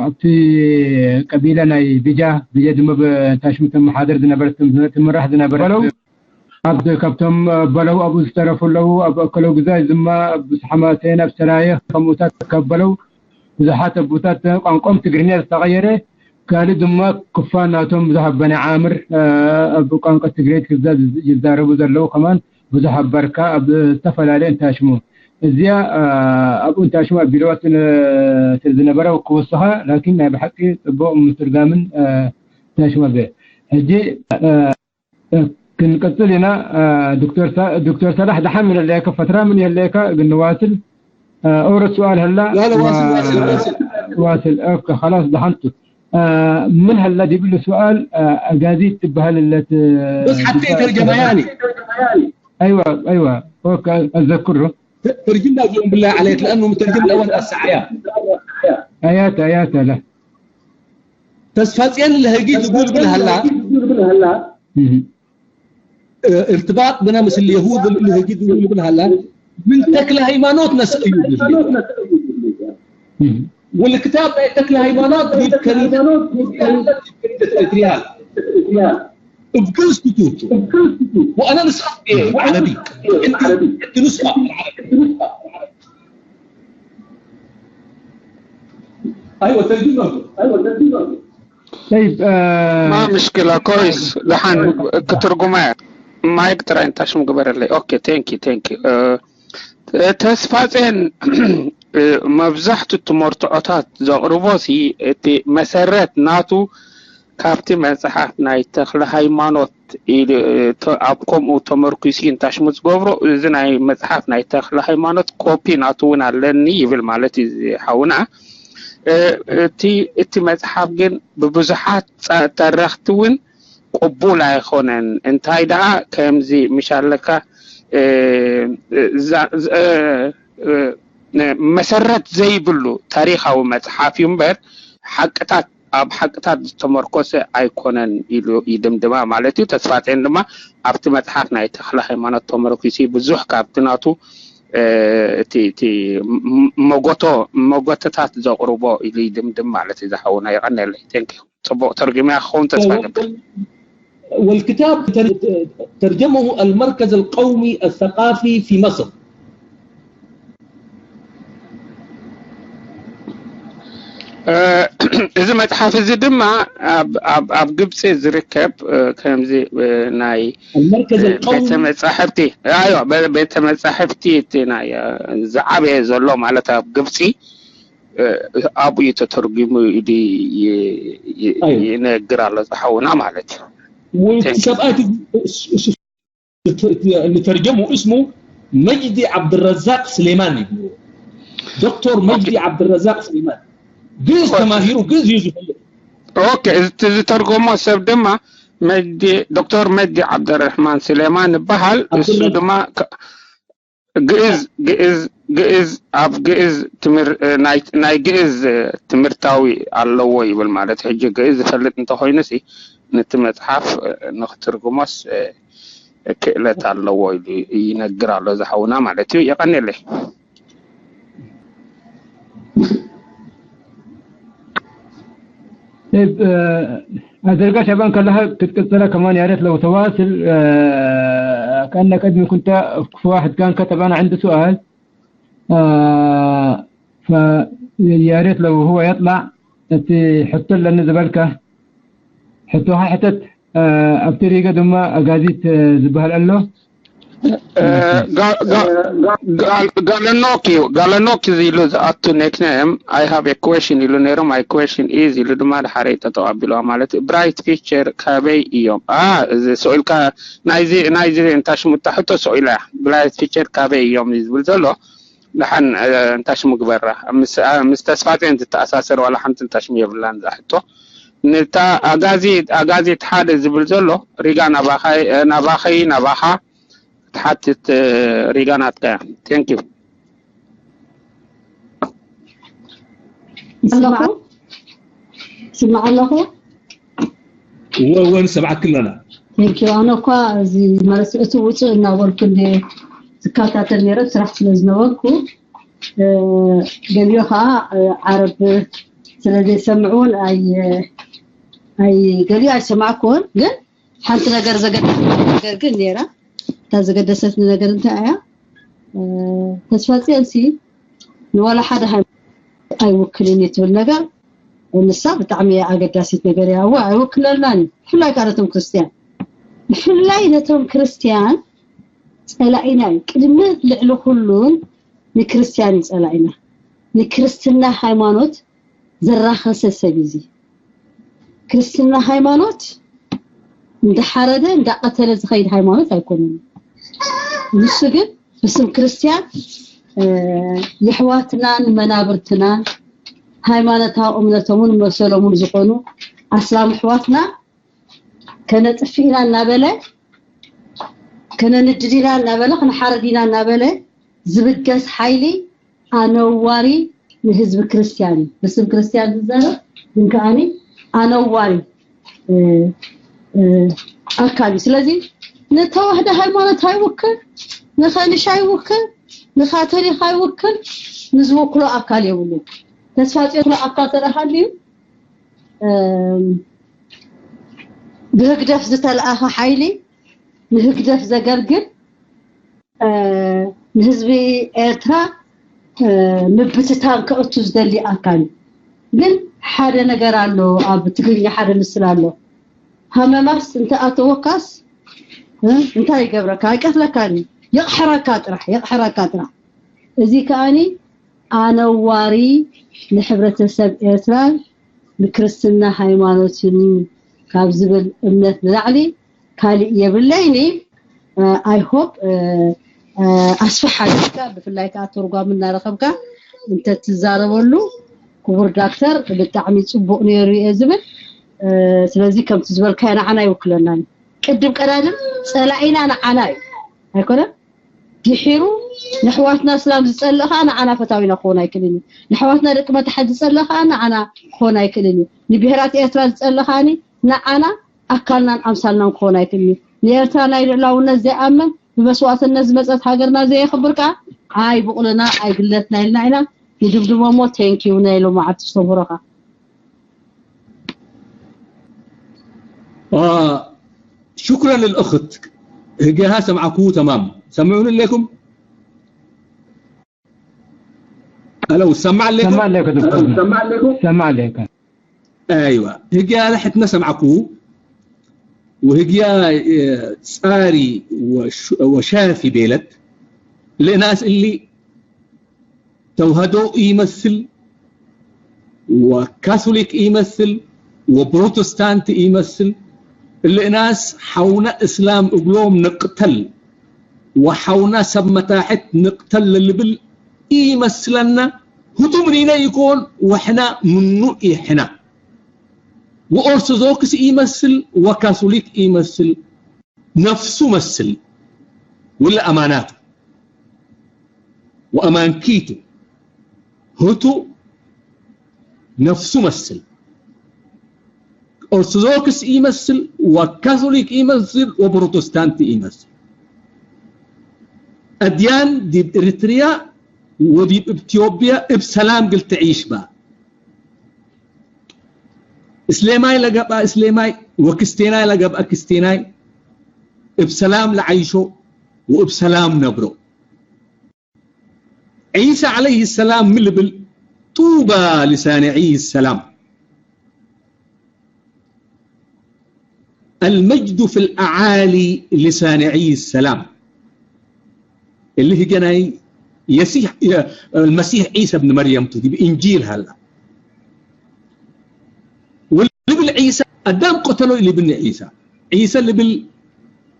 ኣብቲ ቀቢለ ናይ ብጃ ብጃ ድማ ብታሽሙ ተመሓደር ዝነበረ ትምራሕ ዝነበረ ለው ኣብ ካብቶም በለው ኣብኡ ዝተረፉ ኣለዉ። ኣብ ኣከለው ግዛይ ድማ ኣብ ብስሓማቴን ኣብ ሰራየ ከምኡታት ካብ በለው ብዙሓት ኣቦታት ቋንቋኦም ትግርኛ ዝተቐየረ ካልእ ድማ ክፋል ናቶም ብዙሕ ኣበነ ዓምር ኣብ ቋንቋ ትግሬ ክዛ ይዛረቡ ዘለዉ ከማን ብዙሕ ኣበርካ ኣብ ዝተፈላለየ እንታሽሙ እዚኣ ኣብኡ እንታሽሙ ኣቢልዋ ስለ ዝነበረ ክወስኻ ላኪን ናይ ብሓቂ ፅቡቕ ምትርጋምን እንታሽሙ ኣበ ሕጂ ክንቀፅል ኢና። ዶክተር ሳላሕ ደሓን ምን ኣለካ? ፈትራ ምን የለካ? ግን ንዋስል ኦረት ሱኣል ሀላ ዋስል ኦኬ ኸላስ ደሓንቱ ምን ሀላ ዲብሉ ሱኣል ኣጋዚ ትበሃል ለት بس حتى ترجمة يعني أيوة أيوة ኦኬ أذكره ترجمنا اليوم بالله عليك لأنه مترجم الأول السعيان آيات آيات لا ተስፋጽዮን ለህጊ ዝጉልብል ሀላ እርትባጥ ብና ምስል የሁድ ለህጊ ዝጉልብል ሀላ ምን ተክለ ሃይማኖት ነስእ እዩ ዝብል ወልክታብ ናይ ተክለ ሃይማኖት ሪያል እብግዝ ትቱቱ ወአና ንስኻ ዓረቢ እቲ ኑስኻ ኣይወ ተርጅመ طيب ما مشكلة كويس لحن كترجمة ማይክ ጥራይ እንታሽም ግበረለይ። ኦኬ፣ ቴንኪ ቴንኪ። ተስፋጼን፣ መብዛሕቱ እቲ መርትዖታት ዘቕርቦ ሲ እቲ መሰረት ናቱ ካብቲ መጽሓፍ ናይ ተክለ ሃይማኖት ኢሉ፣ ተ- ኣብ ከምኡ ተመርኩሲ እንታሽሙ ዝገብሮ፣ እዚ ናይ መጽሓፍ ናይ ተክለ ሃይማኖት ኮፒ ናቱ እውን ኣለኒ ይብል ማለት እዩ፣ እዚ ሓውና። እቲ እቲ መጽሓፍ ግን ብብዙሓት ጸ- ተረኽቲ እውን ቅቡል ኣይኾነን። እንታይ ደኣ ከምዚ ምሽ ኣለካ፣ እ፣ ዛ- ዝ- እ፣ እ፣ መሰረት ዘይብሉ ታሪኻዊ መጽሓፍ እዩ እምበር፣ ሓቅታት፣ ኣብ ሓቅታት ዝተመርኮሰ ኣይኮነን ኢሉ ይድምድማ ማለት እዩ። ተስፋጼን ድማ ኣብቲ መጽሓፍ ናይ ተክለ ሃይማኖት ተመርኩሲ ብዙሕ ካብቲ ናቱ፣ እ፣ እቲ እቲ ም- መጎቶ መጎተታት ዘቕርቦ ኢሉ ይድምድም ማለት እዩ። ዝሓውና ይቐነለይ። ቴንክ ዩ። ጽቡቕ ተርጉምያ ክኸውን ተስፋ ገብር። والكتاب ترجمه المركز القومي الثقافي في مصر. እዚ መጽሓፍ እዚ ድማ ኣብ ኣብ ኣብ ግብጺ ዝርከብ፣ እ፣ ከምዚ፣ እ፣ ናይ المركز ቤተ القومي መጻሕፍቲ፣ ኣዮ፣ ቤተ መጻሕፍቲ እቲ ናይ፣ እ፣ ዝዓበየ ዘሎ ማለት ኣብ ግብጺ፣ እ፣ ኣብኡ እዩ ተተርጉሙ ኢሉ ይ- ይ- ኣዮ። ይነግር ኣሎ ዝሓውና ማለት እዩ። والسبعات اللي ترجمه اسمه مجدي عبد الرزاق سليماني. دكتور مجدي عبد الرزاق سليماني. ግእዝ ተማሂሩ ግእዝ እዩ ዝፈልጥ። ኦኬ፣ እዚ ዝተርጎሞ ሰብ ድማ መጅዲ፣ ዶክተር መጅዲ ዓብደረሕማን ስሌማን ይበሃል። እሱ ድማ ከ- ግእዝ ግእዝ ግእዝ ኣብ ግእዝ ትምህር- ናይ ናይ ግእዝ ትምህርታዊ ኣለዎ ይብል ማለት ሕጂ ግእዝ ዝፈልጥ እንተኮይኑ ሲ ነቲ መጽሓፍ ንክትርጉሞስ ክእለት ኣለዎ ኢሉ ይነግር ኣሎ ዝሓውና ማለት እዩ። የቀንየለይ። طيب، آه، أزرقاش أبان كلها كتكسر كمان يا ريت لو تواصل، آه، كأنك قد كنت في واحد كان كتب: "أنا عندي سؤال". آه، فيا ريت لو هو يطلع، تحط لنا زبالكة. حطوها حتت، آه، أبتريقة دم أقازيت، آه، زبها الألو. ጋለኖክ እዩ። ጋለኖክ እዚ ኢሉ ዝኣቱ ኔክኔም I have a question ኢሉ ነይሩ። My question is ኢሉ ድማ ድሓረይ ተተቐቢልዋ ማለት እዩ። ብራይት ፊቸር ካበይ እዮም? ኣ እዚ ስኢልካ ናይዚ ናይዚ እንታሽሙታ ሕቶ ስኢላ እያ። ብራይት ፊቸር ካበይ እዮም እዩ ዝብል ዘሎ። ደሓን እንታሽሙ ግበራ። ምስ ተስፋጼን ዝተኣሳሰር ዋላ ሓንቲ እንታሽሙ የብላን እዛ ሕቶ። ንታ ኣጋዚ ኣጋዚት ሓደ ዝብል ዘሎ ሪጋ ናባኸይ ናባኸይ ናባኻ ትሓትት ሪጋ ናትካ እያ። Thank you። ኣለኹ ስማዕ ኣለኹ። እወ እወ ንሰምዓኪ ኣለና። Thank you። ኣነ እኳ እዚ ማለት እቲ ውፅእ እናበልኩ እንደ ዝከታተል ነይረ ስራሕ ስለ ዝነበርኩ ገሊኦ ከዓ ዓረብ ስለ ዘይሰምዑ እውን ኣይ ኣይ ገሊኦ ኣይሰማዕኩን ግን ሓንቲ ነገር ዘገደሰት ነገር ግን ነይራ። እታ ዘገደሰት ነገር እንታይ እያ? ተስፋ ፅዮንሲ ንዋላ ሓደ ሃይማኖት ኣይውክልን እዩ ትብል ነገር ንሳ ብጣዕሚ ኣገዳሲት ነገር እያ። እወ ኣይውክለልናን እዩ። ብፍላይ ከዓ ነቶም ክርስትያን ብፍላይ ነቶም ክርስትያን ፀላኢና እዩ። ቅድሚ ልዕሊ ኩሉን ንክርስትያን እዩ ፀላኢና። ንክርስትና ሃይማኖት ዘራኸሰ ሰብ እዩ እዚ። ክርስትና ሃይማኖት እንዳሓረደ እንዳቀተለ ዝኸይድ ሃይማኖት ኣይኮነን። ንሱ ግን ብስም ክርስትያን የሕዋትናን መናብርትናን ሃይማኖታዊ እምነቶምን መሰሎምን ዝኾኑ ኣስላም ኣሕዋትና ከነጥፍእ ኢና እናበለ ከነንድድ ኢና እናበለ ክንሓርድ ኢና እናበለ ዝብገስ ሓይሊ ኣነዋሪ ንህዝቢ ክርስትያን እዩ። ብስም ክርስትያን ዝዛረብ ግን ከዓኒ ኣነዋሪ ኣካል እዩ። ስለዚ ንተዋህዶ ሃይማኖት ኣይውክል፣ ንከንሻ ኣይውክል፣ ንካቶሊክ ኣይውክል፣ ንዝውክሎ ኣካል የብሉ። ተስፋ ዝውክሎ ኣካል ተረሃልዩ ብህግደፍ ዝተለኣኸ ሓይሊ ንህግደፍ ዘገልግል ንህዝቢ ኤርትራ ምብትታን ከእቱ ዝደሊ ኣካል ግን ሓደ ነገር ኣሎ። ኣብ ትግርኛ ሓደ ምስል ኣሎ። ሃመማስ እንተኣተወካስ እ? እንታይ ይገብረካ? ኣይቀትለካን እዩ። የቕሕረካ ጥራሕ፣ የቕሕረካ ጥራሕ። እዚ ከኣኒ ኣነዋሪ ንሕብረተሰብ ኤርትራን ንክርስትና ሃይማኖትን ካብ ዝብል እምነት ንላዕሊ ካሊእ የብለይን። I hope ኣስፍሕ ኣቢልካ፣ ብፍላይ ከዓ ተርጓሚ እናረኸብካ እንተትዛረበሉ፣ ክቡር ዳክተር፣ ብጣዕሚ ፅቡቅ ነይሩ እየ ዝብል። ስለዚ ከምቲ ዝበልካዮ ንዓና ይውክለና እዩ። ቅድም ቀዳድም ፀላኢና ንዓና እዩ ኣይኮነን። ድሒሩ ንሕዋትና እስላም ዝፀልእ ከዓ ንዓና ፈታዊና ክኾን ኣይክእልን እዩ። ንሕዋትና ደቂ መታሕት ዝፀልእ ከዓ ንዓና ክኾን ኣይክእልን እዩ። ንብሄራት ኤርትራ ዝፀልእ ከዓ ንዓና ኣካልናን ኣምሳልናን ክኾን ኣይክእልን እዩ። ንኤርትራ ናይ ልዕላውነት ዘይኣምን፣ ብመስዋእትነት ዝመፀት ሃገርና ዘየኽብር ከዓ ኣይብቑልና ኣይግለትና ኢልና ኢና ንድምድሞ እሞ። Thank you ናይ ሎማዓንቲ ዝተምህሮኻ። آه شكرا للأخت. هجاها سمعكو تمام، سمعوني لكم؟ ألو، سمع لكم؟ سمع لك دكتور. سمع لك. أيوة، هجاها لحتنا سمعكو. وهجاها آه، صاري وش- وشافي بيلت لناس اللي ተውህዶ ይመስል ወካቶሊክ ይመስል ወፕሮቴስታንት ይመስል እልእናስ ሓውና እስላም እግሎም ንቅተል ወሓውና ሰብ መታሕት ንቅተል ልብል ይመስለና። ህቱም ሪነ ይኮን ወሕና ምኑ ይሕና ወኦርቶዶክስ ይመስል ወካቶሊክ ይመስል ነፍሱ መስል ውለ ኣማናቱ ወኣማንኪቱ ህቱ ነፍሱ መስል ኦርቶዶክስ ይመስል ወካቶሊክ ይመስል ወፕሮቴስታንት ይመስል ኣድያን ዲብ ኤሪትሪያ ወዲብ ኢትዮጵያ እብ ሰላም ግል ትዒሽ ባ እስሌማይ ለገብኣ እስሌማይ ወክስቴናይ ለገብኣ ክስቴናይ እብ ሰላም ለዓይሾ ወእብ ሰላም ነብሮ። ዒሳ ዓለይሂ ሰላም ምን ልብል ጡባ ልሳኒ ዒሂ ሰላም المجد في الأعالي لسان عيسى السلام اللي هي جناي يسيح المسيح عيسى ابن مريم تدي بإنجيل هلا واللي بالعيسى قدام قتلوا اللي بن عيسى عيسى اللي بال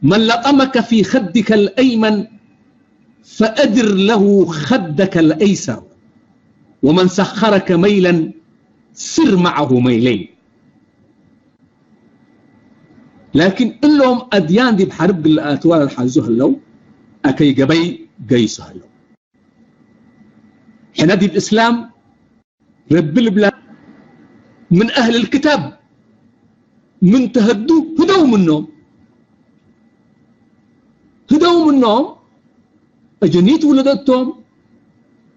من لطمك في خدك الأيمن فأدر له خدك الأيسر ومن سخرك ميلا سر معه ميلين لكن እሎም ኣድያን ዲብ ሓርብ ግልኣትዋ ዝሓዙ ህለው ኣከይ ገበይ ገይሱ ህለው ሕና ዲብ እስላም ረቢ ልብላ ምን ኣህል ክታብ ምን ተሀዱ ህደው ምኖም ህደው ምኖም ኣጀኒት ውለደቶም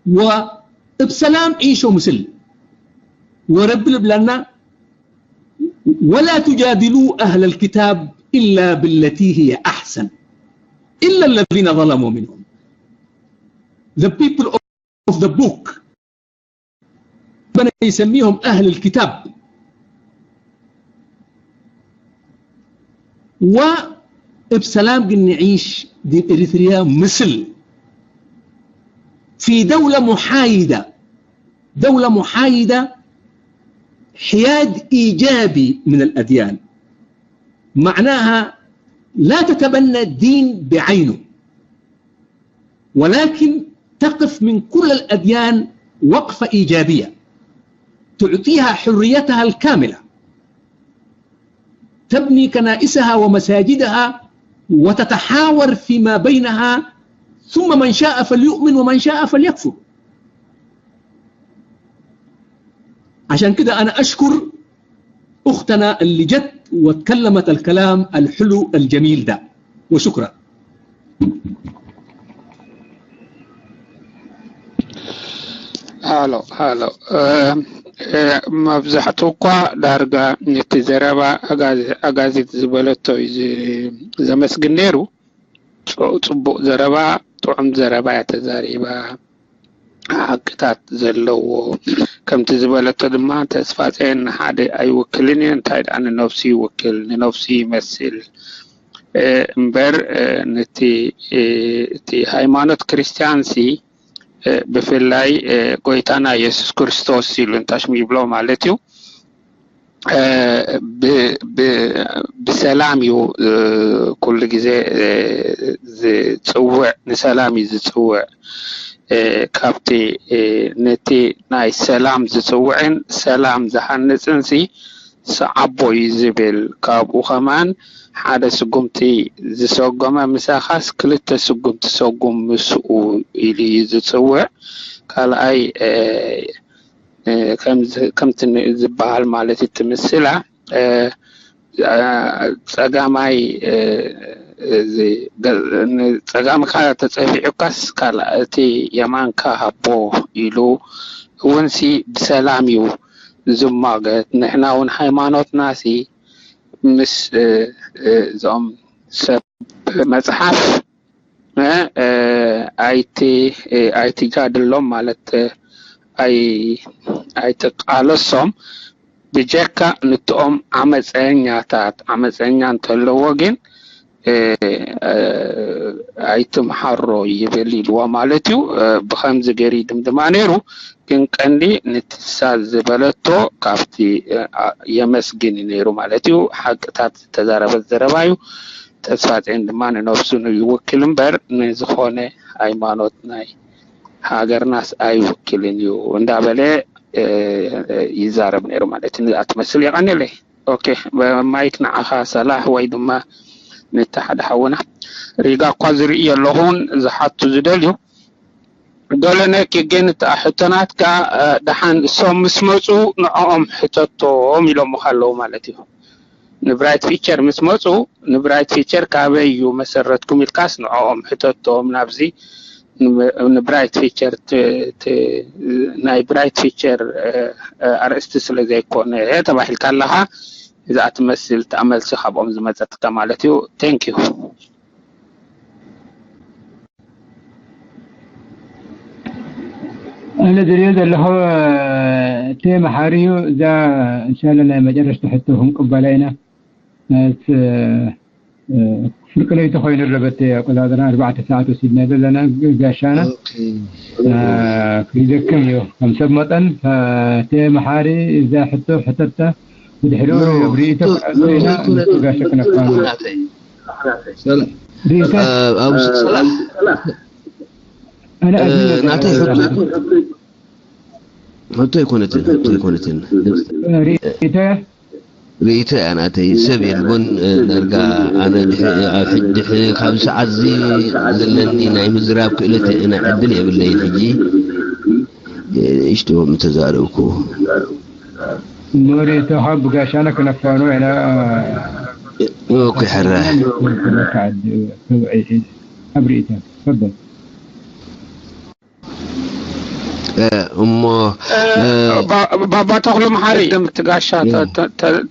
ወእብ ሰላም ዒሾ ምስል ወረቢ ልብላና ولا تجادلوا أهل الكتاب إلا بالتي هي أحسن إلا الذين ظلموا منهم. The people of the book ربنا يسميهم أهل الكتاب وبسلام نعيش دي إريتريا مثل في دولة محايدة دولة محايدة حياد إيجابي من الأديان معناها لا تتبنى الدين بعينه ولكن تقف من كل الأديان وقفة إيجابية تعطيها حريتها الكاملة تبني كنائسها ومساجدها وتتحاور فيما بينها ثم من شاء فليؤمن ومن شاء فليكفر عشان كده أنا أشكر أختنا اللي جت وتكلمت الكلام الحلو الجميل ده وشكرا ሃሎ ሃሎ መብዛሕቱ እኳ ዳርጋ ነቲ ዘረባ ኣጋዚት ዝበለቶ እዩ ዘመስግን ነይሩ ፅቡቅ ዘረባ ጥዑም ዘረባ እያ ተዛሪባ ሓቅታት ዘለዎ ከምቲ ዝበለቶ ድማ ተስፋፀየን ንሓደ ኣይውክልን እየ እንታይ ደኣ ንነፍሱ ይውክል ንነፍሱ ይመስል እምበር ነቲ እቲ ሃይማኖት ክርስትያንሲ ብፍላይ ጎይታና የሱስ ክርስቶስ ኢሉ እንታሽም ይብሎ ማለት እዩ። ብሰላም እዩ ኩሉ ግዜ ዝፅውዕ፣ ንሰላም እዩ ዝፅውዕ። ካብቲ ነቲ ናይ ሰላም ዝፅውዕን ሰላም ዝሃንፅን ሲ ሰዓቦ እዩ ዝብል። ካብኡ ከማን ሓደ ስጉምቲ ዝሰጎመ ምሳኻስ ክልተ ስጉምቲ ሰጉም ምስኡ ኢሉ እዩ ዝፅውዕ። ካልኣይ ከምቲ ዝበሃል ማለት እቲ ምስላ ጸጋማይ ጸጋምካ ተጸፊዑካስ ካልእ እቲ የማንካ ሃቦ ኢሉ እውን ሲ ብሰላም እዩ ዝማገት። ንሕና እውን ሃይማኖትና ሲ ምስ እዞም ሰብ መጽሓፍ ኣይቲ ኣይትጃድሎም ማለት ኣይትቃለሶም። ብጀካ ንትኦም ዓመፀኛታት፣ ዓመፀኛ እንተለዎ ግን ኣይትምሓሮ ይብል ኢልዎ ማለት እዩ። ብኸምዚ ገይሩ ድምድማ ነይሩ። ግን ቀንዲ ንትሳ ዝበለቶ ካብቲ የመስግን ነይሩ ማለት እዩ። ሓቅታት ዝተዛረበት ዘረባ እዩ። ተስፋጼን ድማ ንነብሱ ይውክል እምበር ንዝኾነ ሃይማኖት ናይ ሃገርናስ ኣይውክልን እዩ እንዳበለ ይዛረብ ነይሩ ማለት እዩ። ንዝኣ ትመስል የቐንየለይ። ኦኬ፣ ማይክ ንዓኻ ሰላሕ ወይ ድማ ነቲ ሓደ ሓውና ሪጋ እኳ ዝርኢ ኣለኹን ዝሓቱ ዝደልዩ ገለ ነኪ ግን እታ ሕቶ ናትካ ደሓን እሶም ምስ መፁ ንዕኦም ሕተቶም ኢሎምኻ ኣለዉ ማለት እዩ። ንብራይት ፊቸር ምስ መፁ ንብራይት ፊቸር ካበይ እዩ መሰረትኩም ኢልካስ ንዕኦም ሕተቶም ናብዚ ንብራይት ፊቸር ናይ ብራይት ፊቸር ኣርእስቲ ስለ ዘይኮነ ተባሂልካ ኣለኻ። እዛ ትመስል እታ መልሲ ካብኦም ዝመፀትካ ማለት እዩ። ቴንክ ዩ። ኣነ ዝሪኦ ዘለኹ እቲ መሓሪ እዩ። እዛ እንሻላ ናይ መጨረሽቲ ሕቶ ክንቅበላ ኢና። ፍርቂ ለይቲ ኮይኑ ኣሎ። በቲ ኣቆጻጽራ ኣርባዕተ ሰዓት ወሲድና ዘለና ጋሻና ክይደክም እዩ። ከም ሰብ መጠን እቲ መሓሪ እዛ ሕቶ ሕተታ ብድሕሪኡ ሪኢቶ ክዕጥና ጋሻ ክነፋኑ ሪኢቶ ናተይ ሕቶ ኣይኮነትን ሕቶ ኣይኮነትን ሪኢቶ ሪኢቶ እያ ናተይ። ሰብ የልቦን ዳርጋ ኣነ ድሕ ካብ ሰዓት እዚ ዘለኒ ናይ ምዝራብ ክእለት ናይ ዕድል የብለይን። ሕጂ እሽቶ ምተዛረብኩ ሪኢቶኻ ብጋሻና ክነፋኑ ኢና። ኦኬ ሕራይ ኣብ ሪኢቶ ተፈደል። እሞ ባባ ተኽሉ መሓሪ ቅድም እቲ ጋሻ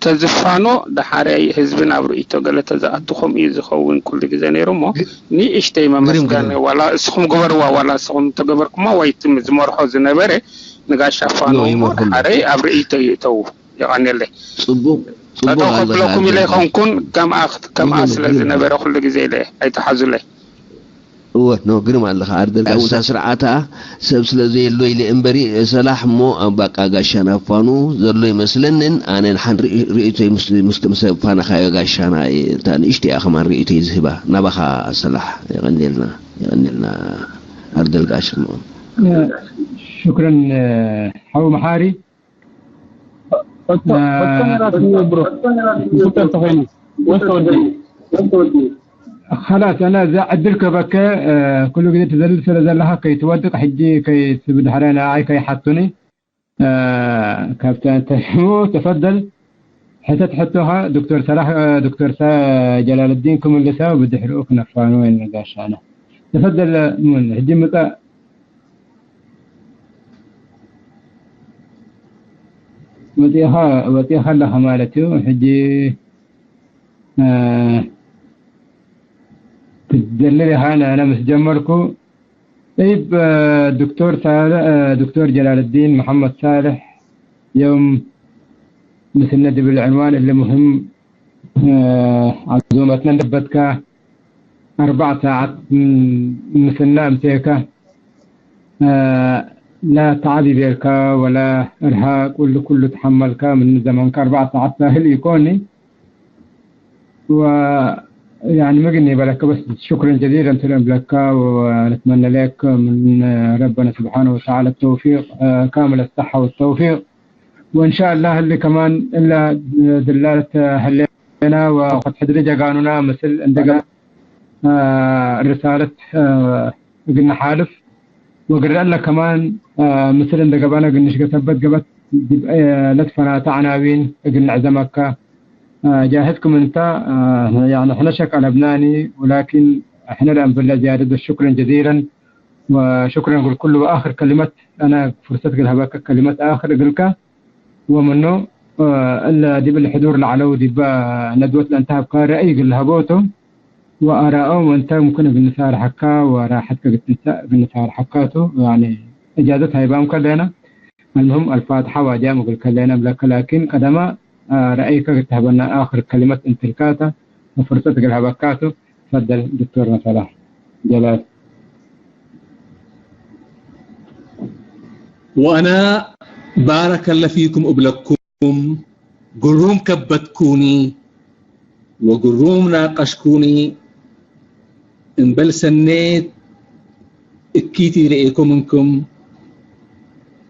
ተዝፋኖ ደሓረይ ህዝቢ ናብ ርእይቶ ገለ ተዝኣቱ ከምኡ እዩ ዝኸውን ኩሉ ግዜ ነይሩ እሞ ንእሽተይ መመስገን ዋላ እስኹም ግበርዋ ዋላ እስኹም ተገበርኩሞ ወይ ዝመርሖ ዝነበረ ንጋሻ ፋኖ እሞ ደሓረይ ኣብ ርእይቶ ይእተዉ። የቐንየለይ። ጽቡቕ ጽቡቕ ኣለኹ። ከብለኩም ኢለ ይኾንኩን ከምኣ ስለ ዝነበረ ኩሉ ግዜ ኢለ ኣይትሓዙለይ። እወ ኖ ግርም ኣለኻ ኣርደልካ እታ ስርዓታ ሰብ ስለ ዘየሎ ኢለ እምበሪ ሰላሕ እሞ ኣብ ባቃ ጋሻና ፋኑ ዘሎ ይመስለንን ኣነ ንሓን ርእይቶይ ምስቶም ሰብ ፋናኻዮ ጋሻና እታ ንእሽቲ እያ ከማን ርእይቶይ ዝህባ ናባኻ ሰላሕ የቐንየልና የቐንየልና ኣርደል ጋሽ እሞ ሽክረን ሓው መሓሪ ኸላስ ኣነ እዛ ዕድል ክህበከ ኩሉ ግዜ ትዘልል ስለ ዘለኻ ከይትወድቕ ሕጂ ከይትብድሕረ ንኣይ ከይሓቱኒ ካብቲ እንተሽሙ ተፈደል ሕተት ሕቶኻ ዶክተር ሰላሕ ዶክተር ጀላልዲን ክምልሳ ብድሕሪኡ ክነፋኑ ነጋሻና ተፈደል ምን ሕጂ ምፃእ ወፂእኻ ኣለኻ ማለት እዩ። ሕጂ ክትደልል ኢኻ። ኣነ ምስ ጀመርኩ ጠይብ ዶክተር ሳልሕ ዶክተር ጀላልዲን መሓመድ ሳልሕ እዮም ምስነ ዝብል ዕንዋን እሊ ሙሂም ዓዞመትና እንደበትካ ኣርባዕ ሰዓት ምስልና ኣምሴካ ላ ተዓብ ይቤልካ ወላ እርሃቅ ወሉ ኩሉ ተሓመልካ ምን ዘመንካ ኣርባዕ ሰዓት ሳህል ይኮኒ ወ يعني ምግን ይበለካ በስ ሽኩረን ጀዚረን ትለብለካ ونتمنى لك من ربنا سبحانه وتعالى التوفيق كامل الصحة والتوفيق وإن شاء الله اللي كمان إلا دلالة هلينا وقد حدري جاقانونا مثل عندك رسالة እግንሓልፍ ወግረአለ ከማን ምስል እንደገባና ግንሽ ገሰበት ገበት ለትፈናተ ዐናዊን እግንዕዘመካ ጃህዝኩም እንታ ሕነ ሸቀለብናኒ ወላኪን ሕነ ለእንብለ ዝያደት ሽኩረን ጀዚረን ወሽኩረን እግል ኩሉ ወኣክር ከሊመት ኣነ ፍርሰት እግል ሀበከ ከሊመት ኣክር እግልካ ومنه እለ ዲብ ሕዱር ለዐለው ዲበ ነድወት ለእንተ ሀብካ ረአይ እግል ሀቦ ቱ ወአራኦም ወእንተ ምክን እግል ንሳርሐካ ወራሐትከ እግል ትንሳእ እግል ንሳርሐካ ቱ እጃዘት ሀይባም ከሌና المهم الفاتحة واجام እግል ከሌና እብለከ ላኪን ቀደማ ረአይከ እግል ተህበና አክር ከሊመት እንትልካተ ወፍርሰት እግል ሀበካ ቱ تفضل دكتور مثلا جلال وأنا بارك الله فيكم እብለኩም ግሩም ከበትኩኒ ወግሩም ናቀሽኩኒ እምበል ሰኔት እኪት ይርእየኩም እንኩም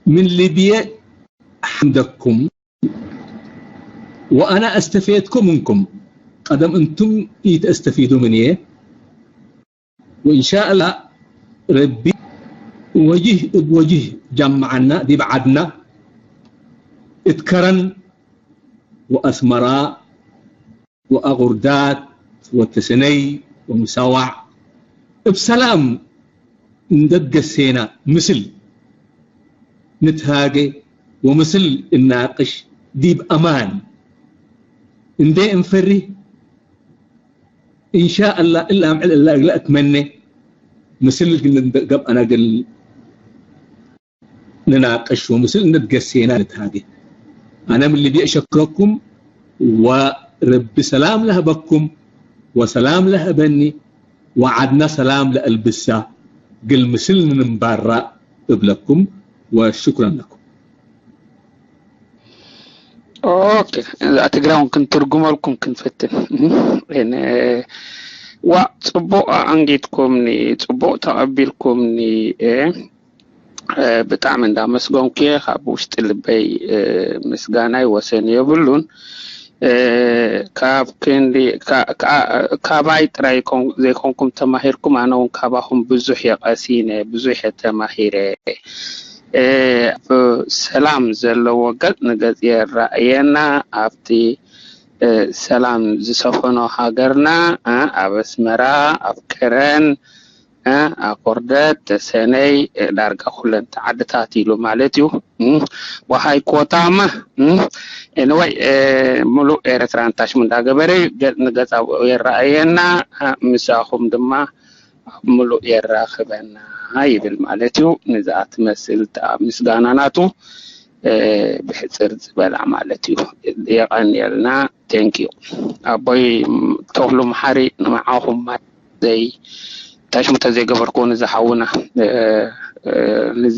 ምን ልብየ ሓምደኩም وأنا أستفيدكم منكم قدم أنتم يتستفيدوا مني وإن شاء الله ربي وجه بوجه جمعنا دي بعدنا اتكرن وأسمراء وأغردات وتسني ومساوع بسلام ندقسينا مثل نتهاجي ومثل الناقش ديب أمان እንዴ እንፈሪ ኢንሻአላህ እላ ምዕል እላ እግለ እትመኔ ምስል ገብአና ግል ንናቅሽ ወምስል ንትገሴና ንትሃጌ አነ ምን ልብየ እሸክረኩም ወረቢ ሰላም ለህበኩም ወሰላም ለህበኒ ወዓድና ሰላም ለእልብሳ ግል ምስል ንንባራ እብለኩም ወሽኩረን ለኩም። ኦኬ እዛ ትግራውን ክንትርጉመልኩም ክንፈትን ዋ ጽቡቅ ኣንጊትኩምኒ ጽቡቅ ተቐቢልኩምኒ ብጣዕሚ እንዳመስገንኩ እየ ካብ ውሽጢ ልበይ ምስጋናይ ወሰን የብሉን ካብ ክንዲ ካባይ ጥራይ ዘይኮንኩም ተማሂርኩም ኣነ እውን ካባኹም ብዙሕ የቀሲነ ብዙሕ የተማሂረ ሰላም ዘለዎ ገጽ ንገጽ የራእየና ኣብቲ ሰላም ዝሰፈኖ ሃገርና ኣብ ኣስመራ ኣብ ከረን ኣኮርደት ተሰነይ ዳርጋ ኩለን ዓድታት ኢሉ ማለት እዩ። ወሃይ ኮታማ ኤንወይ ሙሉእ ኤረትራ እንታሽሙ እንዳገበረ ገጽ ንገጽ ኣብኡ የረኣየና ምሳኹም ድማ ኣብ ምሉእ የራኽበና ይብል ማለት እዩ። ንዛ ትመስል ምስጋና ናቱ ብሕፅር ዝበላ ማለት እዩ። የቐንየልና። Thank you ኣቦይ ተኽሉ መሓሪ ንመዓኹም ዘይ ታሽሙ ተዘይገበርክዎ ንዝሓውና ንዚ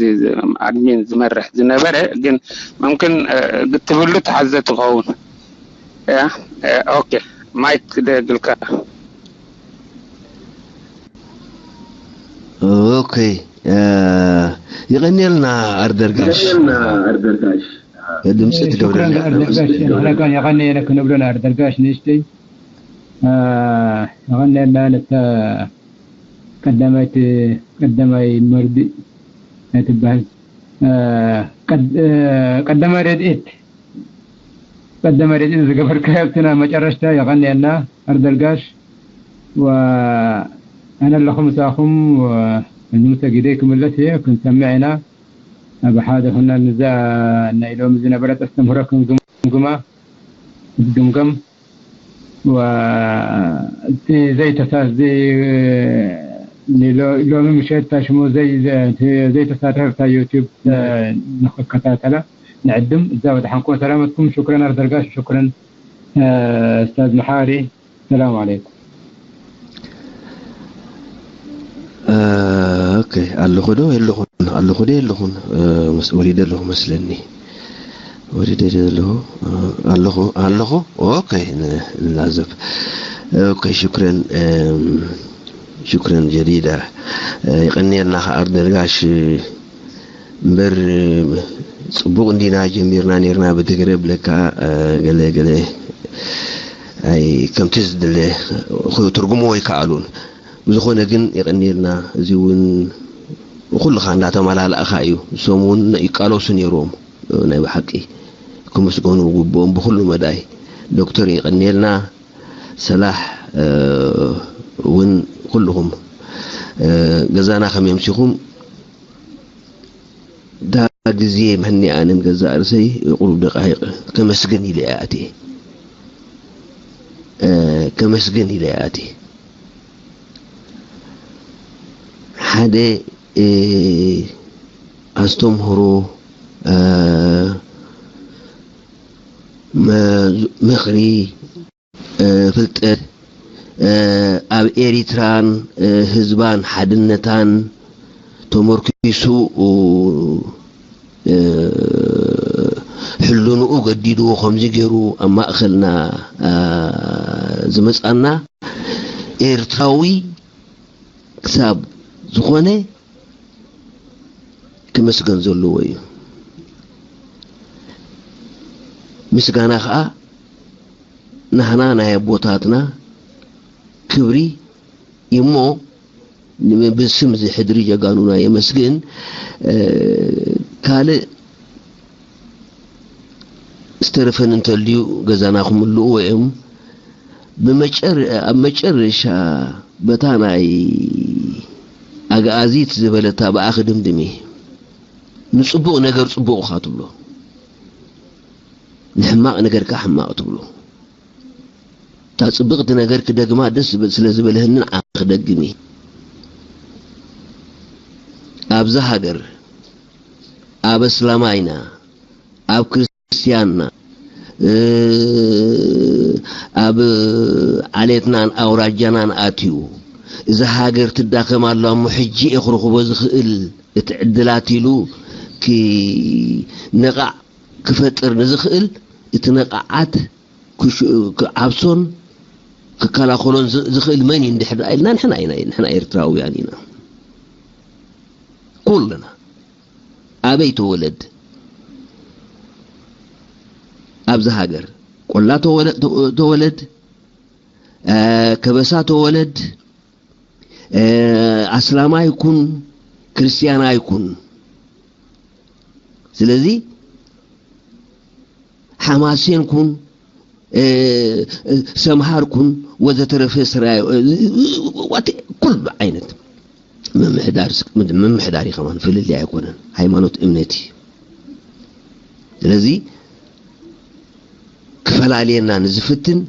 ኣድሚን ዝመርሕ ዝነበረ ግን መምክን ክትብሉ ተሓዘ ትኸውን። ኦኬ ማይክ ክደግልካ። ኦኬ የቐንየልና ኣርደርጋሽ ድምፂ ትገብረና። የቐንየለ ክንብሎ ንኣርደርጋሽ ንእሽተይ የቐንየልና ነታ ቀዳማይቲ ቀዳማይ መርድእ ናይ ትበሃል ቀዳማይ ረድኤት ቀዳማይ ረድኤት ዝገበርካዮ ኣብቲ ናይ መጨረሽታ የቐንየልና ኣርደርጋሽ ኣነ ኣለኹ ምሳኹም ሕጂ ምስ ተጊደይ ክምለስ እየ ክንሰምዕ ኢና ኣብ ሓደ ኩና ንዛ ናይ ሎሚ ዝነበረት ኣስተምህሮ ክንግምግማ ክትግምገም እቲ ዘይተሳዚ ሎሚ ምሸት ሽሙ ዘይተሳተፈ ዩቲዩብ ንክከታተላ ንዕድም እዛ ወድሓንኩም ሰላመትኩም ሽኩረን ኣርደርጋሽ ሽኩረን أستاذ محاري، السلام عليكم. ኦኬ፣ ኣለኹ ዶ የለኹን? ኣለኹ ዶ የለኹን? ወሪደ ኣለኹ መስለኒ። ወሪደ ዶ ኣለኹ? ኣለኹ፣ ኣለኹ። ኦኬ፣ ንላዘብ። ኦኬ፣ ሽክረን። ሽክረን ጀዲዳ። ይቐንየልና ከኣ ኣርደርጋሽ። እምበር ጽቡቕ እንዲና ጀሚርና ኔርና ብትግረ ብለካ። ገለ ገለ ኣይ ከምቲ ዝድለ ትርጉሙ ወይ ከኣሉን። ብዝኾነ ግን የቐንየልና። እዚ እውን ኩልኻ እንዳተመላላእኻ እዩ። እሶም እውን ይቃለሱ ነይሮም። ናይ ብሓቂ ክምስገኑ ግብኦም ብኩሉ መዳይ። ዶክተር የቐንየልና። ሰላሕ እውን ኩልኹም ገዛና ከመይ ኣምሲኹም? ዳ ግዜ መህኒ ኣነን ገዛ ርእሰይ ቁሩብ ደቃይቕ ከመስግን ኢለ እየ ኣትየ። ከመስግን ኢለ እየ ኣትየ። ሓደ ኣስተምህሮ፣ ምኽሪ፣ ፍልጠት ኣብ ኤሪትራን ህዝባን ሓድነታን ተመርኪሱ፣ ሕልንኡ ገዲድዎ ከምዚ ገይሩ ኣብ ማእኸልና ዝመጻና ኤርትራዊ ክሳብ ዝኾነ ክመስገን ዘለዎ እዩ። ምስጋና ኸኣ ናህና ናይ ኣቦታትና ክብሪ እሞ ብስም እዚ ሕድሪ ጀጋኑና የመስግን። ካልእ ዝተረፈን እንተልዩ ገዛና ክምልእዎ እዮም። ብመጨር-፣ ኣብ መጨረሻ በታ ናይ ኣግኣዚት ዝበለታ ብኣ ክድምድም እየ። ንጽቡቕ ነገር ጽቡቕ ኢኻ ትብሎ፣ ንሕማቕ ነገር ከኣ ሕማቕ ትብሎ። እታ ጽብቕቲ ነገር ክደግማ ደስ ዝብል ስለ ዝበለህንን ዓቕሚ ክደግም እየ። ኣብዛ ሃገር ኣብ እስላማይና፣ ኣብ ክርስትያንና፣ ኣብ ዓሌትናን ኣውራጃናን ኣትዩ እዛ ሃገር ትዳኸም ኣላ እሞ ሕጂ እየ ክረኽቦ ዝኽእል እቲ ዕድላት ኢሉ ክነቓዕ ክፈጥር ንዝኽእል እቲ ነቓዓት ክሽ-፣ ክዓብሶን ክከላኸሎን ዝ-፣ ዝኽእል መን እዩ እንድሕር ደኣ ኢልና ንሕና ኢና፣ ንሕና ኤርትራውያን ኢና። ኩልና ኣበይ ተወለድ ኣብዛ ሃገር ቆላ ተወለ-፣ ተወ-፣ ተወለድ፣ እ፣ ከበሳ ተወለድ፣ እ፣ ኣስላማይ ኩን ክርስትያናይ ኩን። ስለዚ ሓማሴን ኩን፣ እ፣ እ፣ ሰምሃር ኩን ወዘተረፈ ስራዮ፣ እ፣ እ፣ ዋቴ ኩሉ ዓይነት ምምሕዳር ስ-፣ ምድ-፣ ምምሕዳር እዩ ከማን ፍልልይ ኣይኮነን። ሃይማኖት እምነት እዩ። ስለዚ ክፈላልየና ንዝፍትን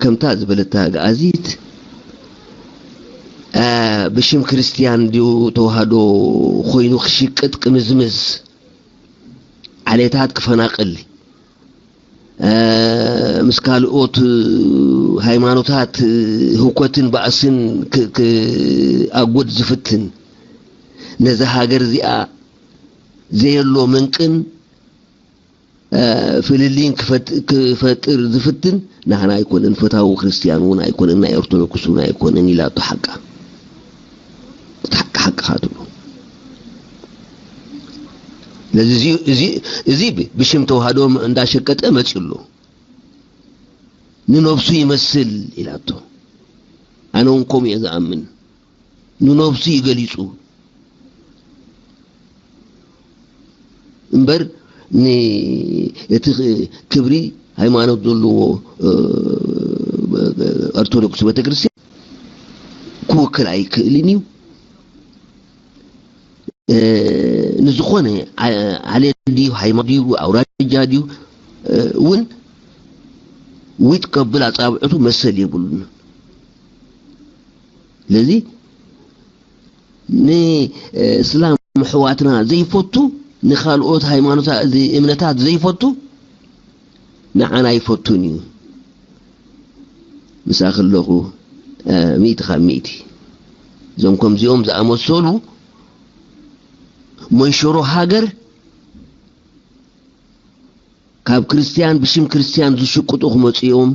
ከምታ ዝበለታ ኣግኣዚት፣ እ፣ ብሽም ክርስትያን ድዩ ተዋህዶ ኮይኑ ክሽቅጥ ቅምዝምዝ፣ ዓሌታት ክፈናቅል፣ እ፣ ምስ ካልኦት ሃይማኖታት ህውከትን ባእስን ክ-፣ ክኣጉድ ዝፍትን፣ ነዛ ሃገር እዚኣ ዘየሎ መንቅን፣ እ፣ ፍልልይን ክፈት-፣ ክፈጥር ዝፍትን ናህና ኣይኮነን፣ ፈታዊ ክርስትያን እውን ኣይኮነን፣ ናይ ኦርቶዶክስ እውን ኣይኮነን ኢላቶ ሓቃ። እቲ ሓቂ ሓቅኻ ትብሎ። ስለዚ እዚ፣ እዚ፣ እዚ ብ-፣ ብሽም ተዋህዶ እንዳሸቀጠ መፂኡ ኣሎ። ንነብሱ ይመስል ኢላቶ። ኣነ እውን ከምኡ እየ ዝኣምን። ንነብሱ እዩ ገሊጹ እምበር ን-፣ እቲ ክ-፣ ክብሪ ሃይማኖት ዘለዎ፣ እ፣ ኦርቶዶክስ ቤተክርስትያን ክውክል ኣይክእልን እዩ። እ፣ ንዝኾነ ዓ-፣ ዓሌት ድዩ፣ ሃይማኖት ድዩ፣ ኣውራጃ ድዩ፣ እ፣ እውን ዊጥ ከብል ኣጻብዕቱ መሰል የብሉን። ስለዚ ንእስላም ኣሕዋትና ዘይፈቱ፣ ንኻልኦት ሃይማኖታ-፣ እዚ እምነታት ዘይፈቱ፣ ንዓና ኣይፈቱን እዩ። ምሳኺ ኣለኹ፣ እ፣ ሚእቲ ካብ ሚእቲ። እዞም ከምዚኦም ዝኣመሰሉ መንሸሮ ሃገር ካብ ክርስትያን፣ ብሽም ክርስትያን ዝሽቅጡ ክመጹ እዮም።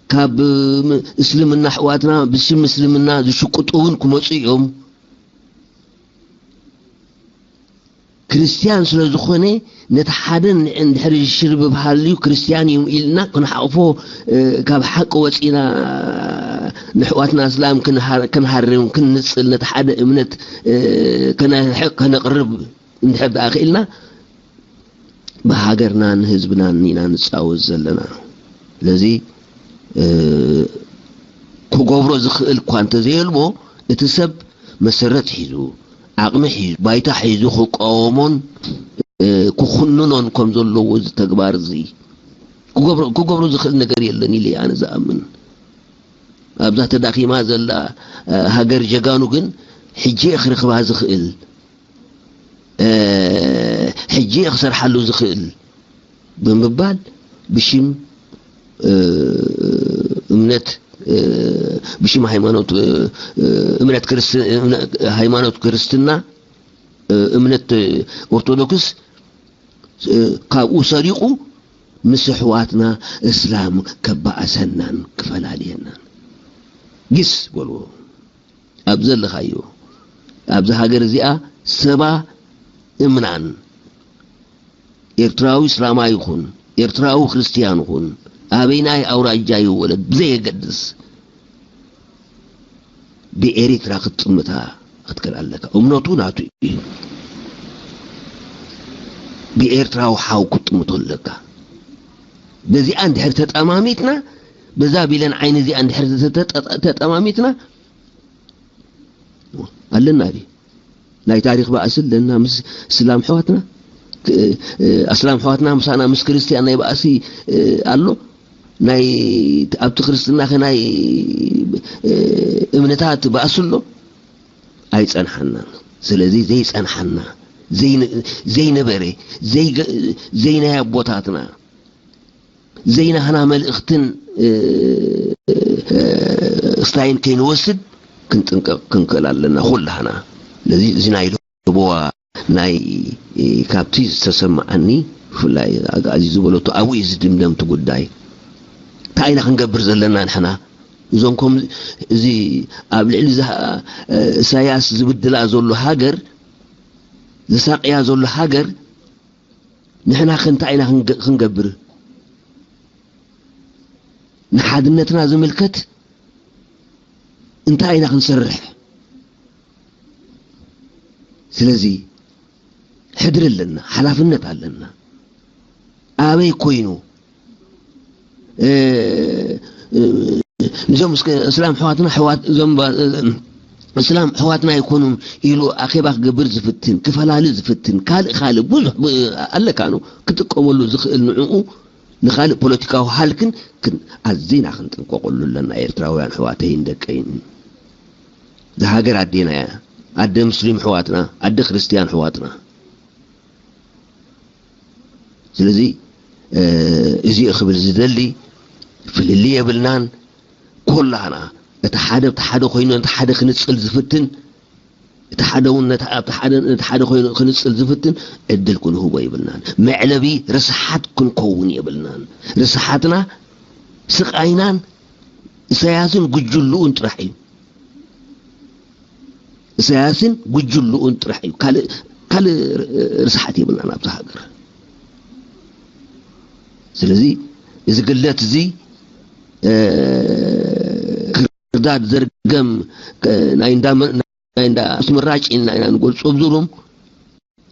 ካብ፣ እ፣ ም-፣ እስልምና ኣሕዋትና ብሽም እስልምና ዝሽቅጡ እውን ክመጹ እዮም። ክርስትያን ስለ ዝኾነ ነቲ ሓደ ን-፣ እንድሕር ሽርብብ ሃልዩ ክርስትያን እዩ ኢልና ክንሓቕፎ፣ እ፣ ካብ ሓቂ ወጺና ንኣሕዋትና እስላም ክንሃ-፣ ክንሃርም፣ ክንንጽል፣ ነቲ ሓደ እምነት፣ እ፣ ከነርሕቕ፣ ከነቕርብ እንድሕር ደኣ ክኢልና ብሃገርናን ህዝብናን ኢና ንጻወት ዘለና። ስለዚ፣ እ፣ ክገብሮ ዝኽእል እኳ እንተዘየልቦ፣ እቲ ሰብ መሰረት ሒዙ፣ ዓቕሚ ሒዙ፣ ባይታ ሒዙ ክቃወሞን፣ እ፣ ክኹንኖን ከም ዘለዎ እዚ ተግባር እዚ ክገብሮ፣ ክገብሮ ዝኽእል ነገር የለን ኢለ ኣነ ዝኣምን። ኣብዛ ተዳኺማ ዘላ፣ እ፣ ሃገር ጀጋኑ ግን ሕጂ እየ ክረኽባ ዝኽእል፣ እ፣ ሕጂ እየ ክሰርሓሉ ዝኽእል ብምባል ብሽም፣ እ፣ እምነት፣ እ፣ ብሽም ሃይማኖት፣ እ፣ እምነት ክርስት-፣ እምነ-፣ ሃይማኖት ክርስትና፣ እ፣ እምነት ኦርቶዶክስ፣ እ፣ ካብኡ ሰሪቑ ምስ ኣሕዋትና እስላም ከባእሰናን ክፈላልየናን ግስ በልዎ። ኣብ ዘለኻዮ፣ ኣብዚ ሃገር እዚኣ ሰባ እምናን፣ ኤርትራዊ እስላማይ ይኹን፣ ኤርትራዊ ክርስትያን ይኹን፣ ኣበይናይ ኣውራጃ ይወለድ ብዘየገድስ፣ ብኤሪትራ ክትጥምታ ክትክእል ኣለካ። እምነቱ ናቱ እዩ። ብኤርትራዊ ሓው ክትጥምቶ ኣለካ። በዚኣ እንድሕር ተጠማሚትና፣ በዛ ቢለን ዓይኒ እዚኣ እንድሕር ተጠ-፣ ተጠማሚትና፣ ኣለና ድዩ? ናይ ታሪኽ ባእሲ ኣለና ምስ እስላም ኣሕዋትና? ክ-፣ እ፣ ኣስላም ኣሕዋትና ምሳና ምስ ክርስትያን ናይ ባእሲ፣ እ፣ ኣሎ? ናይ፣ ኣብቲ ክርስትናኸ ናይ፣ እ፣ እምነታት ባእሲ ኣሎ? ኣይጸንሓናን። ስለዚ ዘይጸንሓና፣ ዘይነ-፣ ዘይነበረ፣ ዘይገ-፣ ዘይናይ ኣቦታትና፣ ዘይናህና መልእኽትን፣ እ፣ እ፣ ስታይን ከይንወስድ ክንጥንቀቕ ክንክእል ኣለና ኩላህና። ስለዚ እዚ ናይ ለቦዋ ናይ፣ እ፣ ካብቲ ዝተሰማዓኒ ብፍላይ ኣግኣዚ ዝበለቶ ኣብኡ እዩ ዝድምደም እቲ ጉዳይ። እንታይ ኢና ክንገብር ዘለና ንሕና? እዞም ከም እዚ ኣብ ልዕሊ እዛ፣ እ፣ ኢሳያስ ዝብድላ ዘሎ ሃገር፣ ዝሳቕያ ዘሎ ሃገር ንሕና ከ እንታይ ኢና ክንገ-፣ ክንገብር? ንሓድነትና ዝምልከት እንታይ ኢና ክንሰርሕ? ስለዚ ሕድሪ ኣለና፣ ሓላፍነት ኣለና። ኣበይ ኮይኑ፣ እ፣ እ፣ እዞም እስከ እስላም ኣሕዋትና፣ ኣሕዋት፣ እዞም ባ-፣ እ፣ እስላም ኣሕዋትና ኣይኮኑን ኢሉ ኣኼባ ክገብር ዝፍትን፣ ክፈላሊ ዝፍትን፣ ካልእ ካልእ ብዙሕ ብ-፣ ኣለካ ነው ክጥቀመሉ ዝኽእል ንዕኡ ንኻልእ ፖለቲካዊ ሃልክን ክን-፣ ኣዚና ክንጥንቀቐሉ ኣለና። ኤርትራውያን ኣሕዋተይን ደቀይን፣ እዛ ሃገር ኣዴና እያ። ኣደ ሙስሊም ኣሕዋትና፣ ኣደ ክርስትያን ኣሕዋትና። ስለዚ፣ እ፣ እዚ ክብል ዝደሊ፣ ፍልልይ የብልናን። ኩላህና እቲ ሓደ፣ እቲ ሓደ ኮይኑ ነቲ ሓደ ክንጽል ዝፍትን፣ እቲ ሓደ እውን ነቲ፣ ኣብቲ ሓደ፣ ነቲ ሓደ ኮይኑ ክንጽል ዝፍትን ዕድል ክንህቦ የብልናን። መዕለቢ ርስሓት ክንከውን የብልናን። ርስሓትና፣ ስቓይናን ኢሳያስን ጉጅልኡን ጥራሕ እዩ። ኢሳያስን ጉጅልኡን ጥራሕ እዩ። ካልእ፣ ካልእ ርስሓት የብልናን ኣብዛ ሃገር። ስለዚ እዚ ግለት እዚ፣ እ፣ ክርዳድ ዘርገም፣ እ፣ ናይ እንዳ መ-፣ ናይ እንዳ ምራጭ ኢልና ኢና ንገልጾ። ብዙ ሩም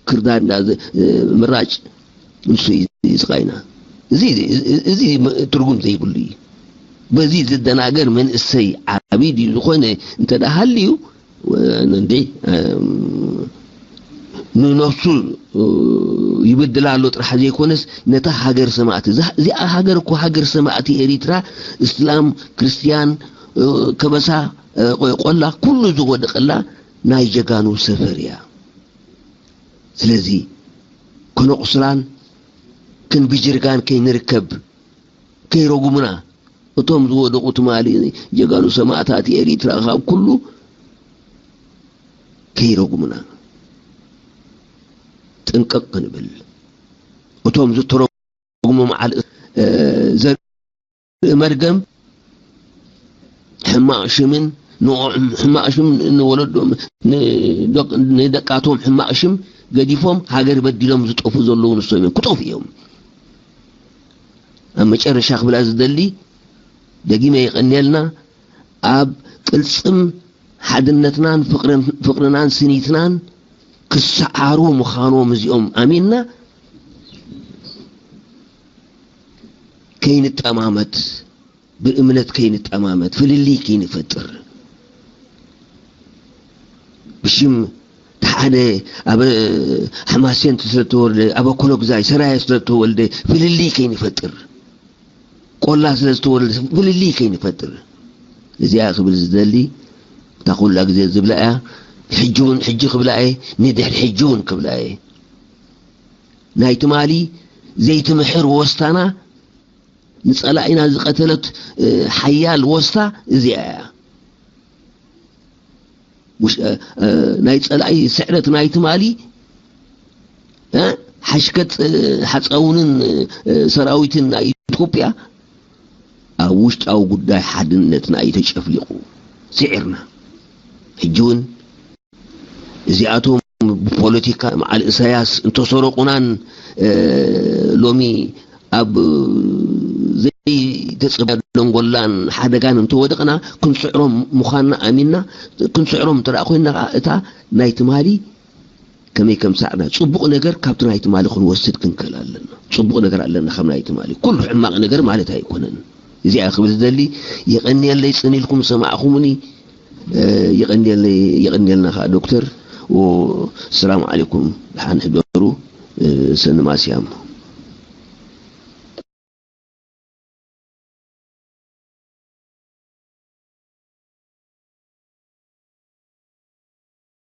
ክርዳድ እንዳ ዘ-፣ እ፣ ምራጭ ንሱ እዩ ስቓይና። እዚ፣ እዚ፣ እዚ ትርጉም ዘይብሉ እዩ። በዚ ዝደናገር መንእሰይ ዓቢ ድዩ ዝኾነ እንተ ደኣ ሃልዩ፣ እንዴ፣ እም፣ ንነፍሱ፣ እ፣ ይብድላ ኣሎ ጥራሕ ዘይኮነስ፣ ነታ ሃገር ሰማእቲ፣ እዛ፣ እዚኣ ሃገር እኮ ሃገር ሰማእቲ ኤሪትራ፣ እስላም፣ ክርስትያን፣ እ፣ ከበሳ፣ እ፣ ቆ-፣ ቆላ፣ ኩሉ ዝወደቐላ ናይ ጀጋኑ ሰፈር እያ። ስለዚ፣ ከነቑስላን ክንብጅርጋን ከይንርከብ፣ ከይረጉምና፣ እቶም ዝወደቑ ትማሊ ጀጋኑ ሰማእታት ኤሪትራ ካብ ኩሉ ከይረጉምና ጥንቅቕ ክንብል፣ እቶም ዝተረጉሞም ዓል-፣ እ፣ ዘርኢ መርገም ሕማቕ ሽምን ንዕኦም ሕማቕ ሽም ንወለዶም ንደቅ-፣ ንደቃቶም ሕማቕ ሽም ገዲፎም ሃገር በዲሎም ዝጠፉ ዘለዉ ንሶም እዮም። ክጠፉ እዮም። ኣብ መጨረሻ ክብላ ዝደሊ፣ ደጊመ የቐንየልና፣ ኣብ ቅልጽም ሓድነትናን ፍቕርን-፣ ፍቕርናን ስኒትናን ክሰዓሩ ምዃኖም እዚኦም ኣሚንና ከይንጠማመት፣ ብእምነት ከይንጠማመት፣ ፍልልይ ከይንፈጥር፣ ብሽም እቲ ሓደ ኣብ ሓማሴን ስለተወልደ፣ ኣብ ኣኮሎግዛይ ሰራየ ስለተወልደ ፍልልይ ከይንፈጥር፣ ቆላ ስለዝተወልደ ፍልልይ ከይንፈጥር፣ እዚኣ ክብል ዝደሊ፣ እታ ኩላ ግዜ ዝብላ እያ። ሕጂ እውን፣ ሕጂ ክብላ እየ፣ ንድሕሪ ሕጂ እውን ክብላ እየ። ናይ ትማሊ ዘይትምሕር ወስታና፣ ንጸላኢና ዝቐተለት፣ እ፣ ሓያል ወስታ እዚኣ እያ። ውሽ-፣ እ፣ እ፣ ናይ ጸላኢ ስዕረት ናይ ትማሊ፣ እ፣ ሓሽከት፣ እ፣ ሓጻውንን፣ እ፣ ሰራዊትን ናይ ኢትዮጵያ ኣብ ውሽጣዊ ጉዳይ ሓድነትና እዩ ተጨፍሊቑ። ስዒርና። ሕጂ እውን እዚኣቶም ብፖለቲካ መዓል እሳያስ እንተሰረቑናን፣ እ፣ ሎሚ ኣብ ዘይተጸበያ ደንጎላን ሓደጋን እንተወደቕና፣ ክንስዕሮም ምዃንና ኣሚንና፣ ክንስዕሮም እንተ ደኣ ኮይንና ከኣ፣ እታ ናይ ትማሊ ከመይ ከም ሳዕና ጽቡቕ ነገር ካብቲ ናይ ትማሊ ክንወስድ ክንክእል ኣለና። ጽቡቕ ነገር ኣለና ካብ ናይ ትማሊ። ኩሉ ሕማቕ ነገር ማለት ኣይኮነን። እዚኣ ክብል ዝደሊ፣ የቐንየለይ ጽን ኢልኩም ዝሰማዕኩምኒ፣ እ፣ የቐንየለይ፣ የቐንየልና ከኣ ዶክተር። ወሰላሙ ዓለይኩም፣ ደሓን ሕደሩ፣ እ፣ ሰኒ ማስያም።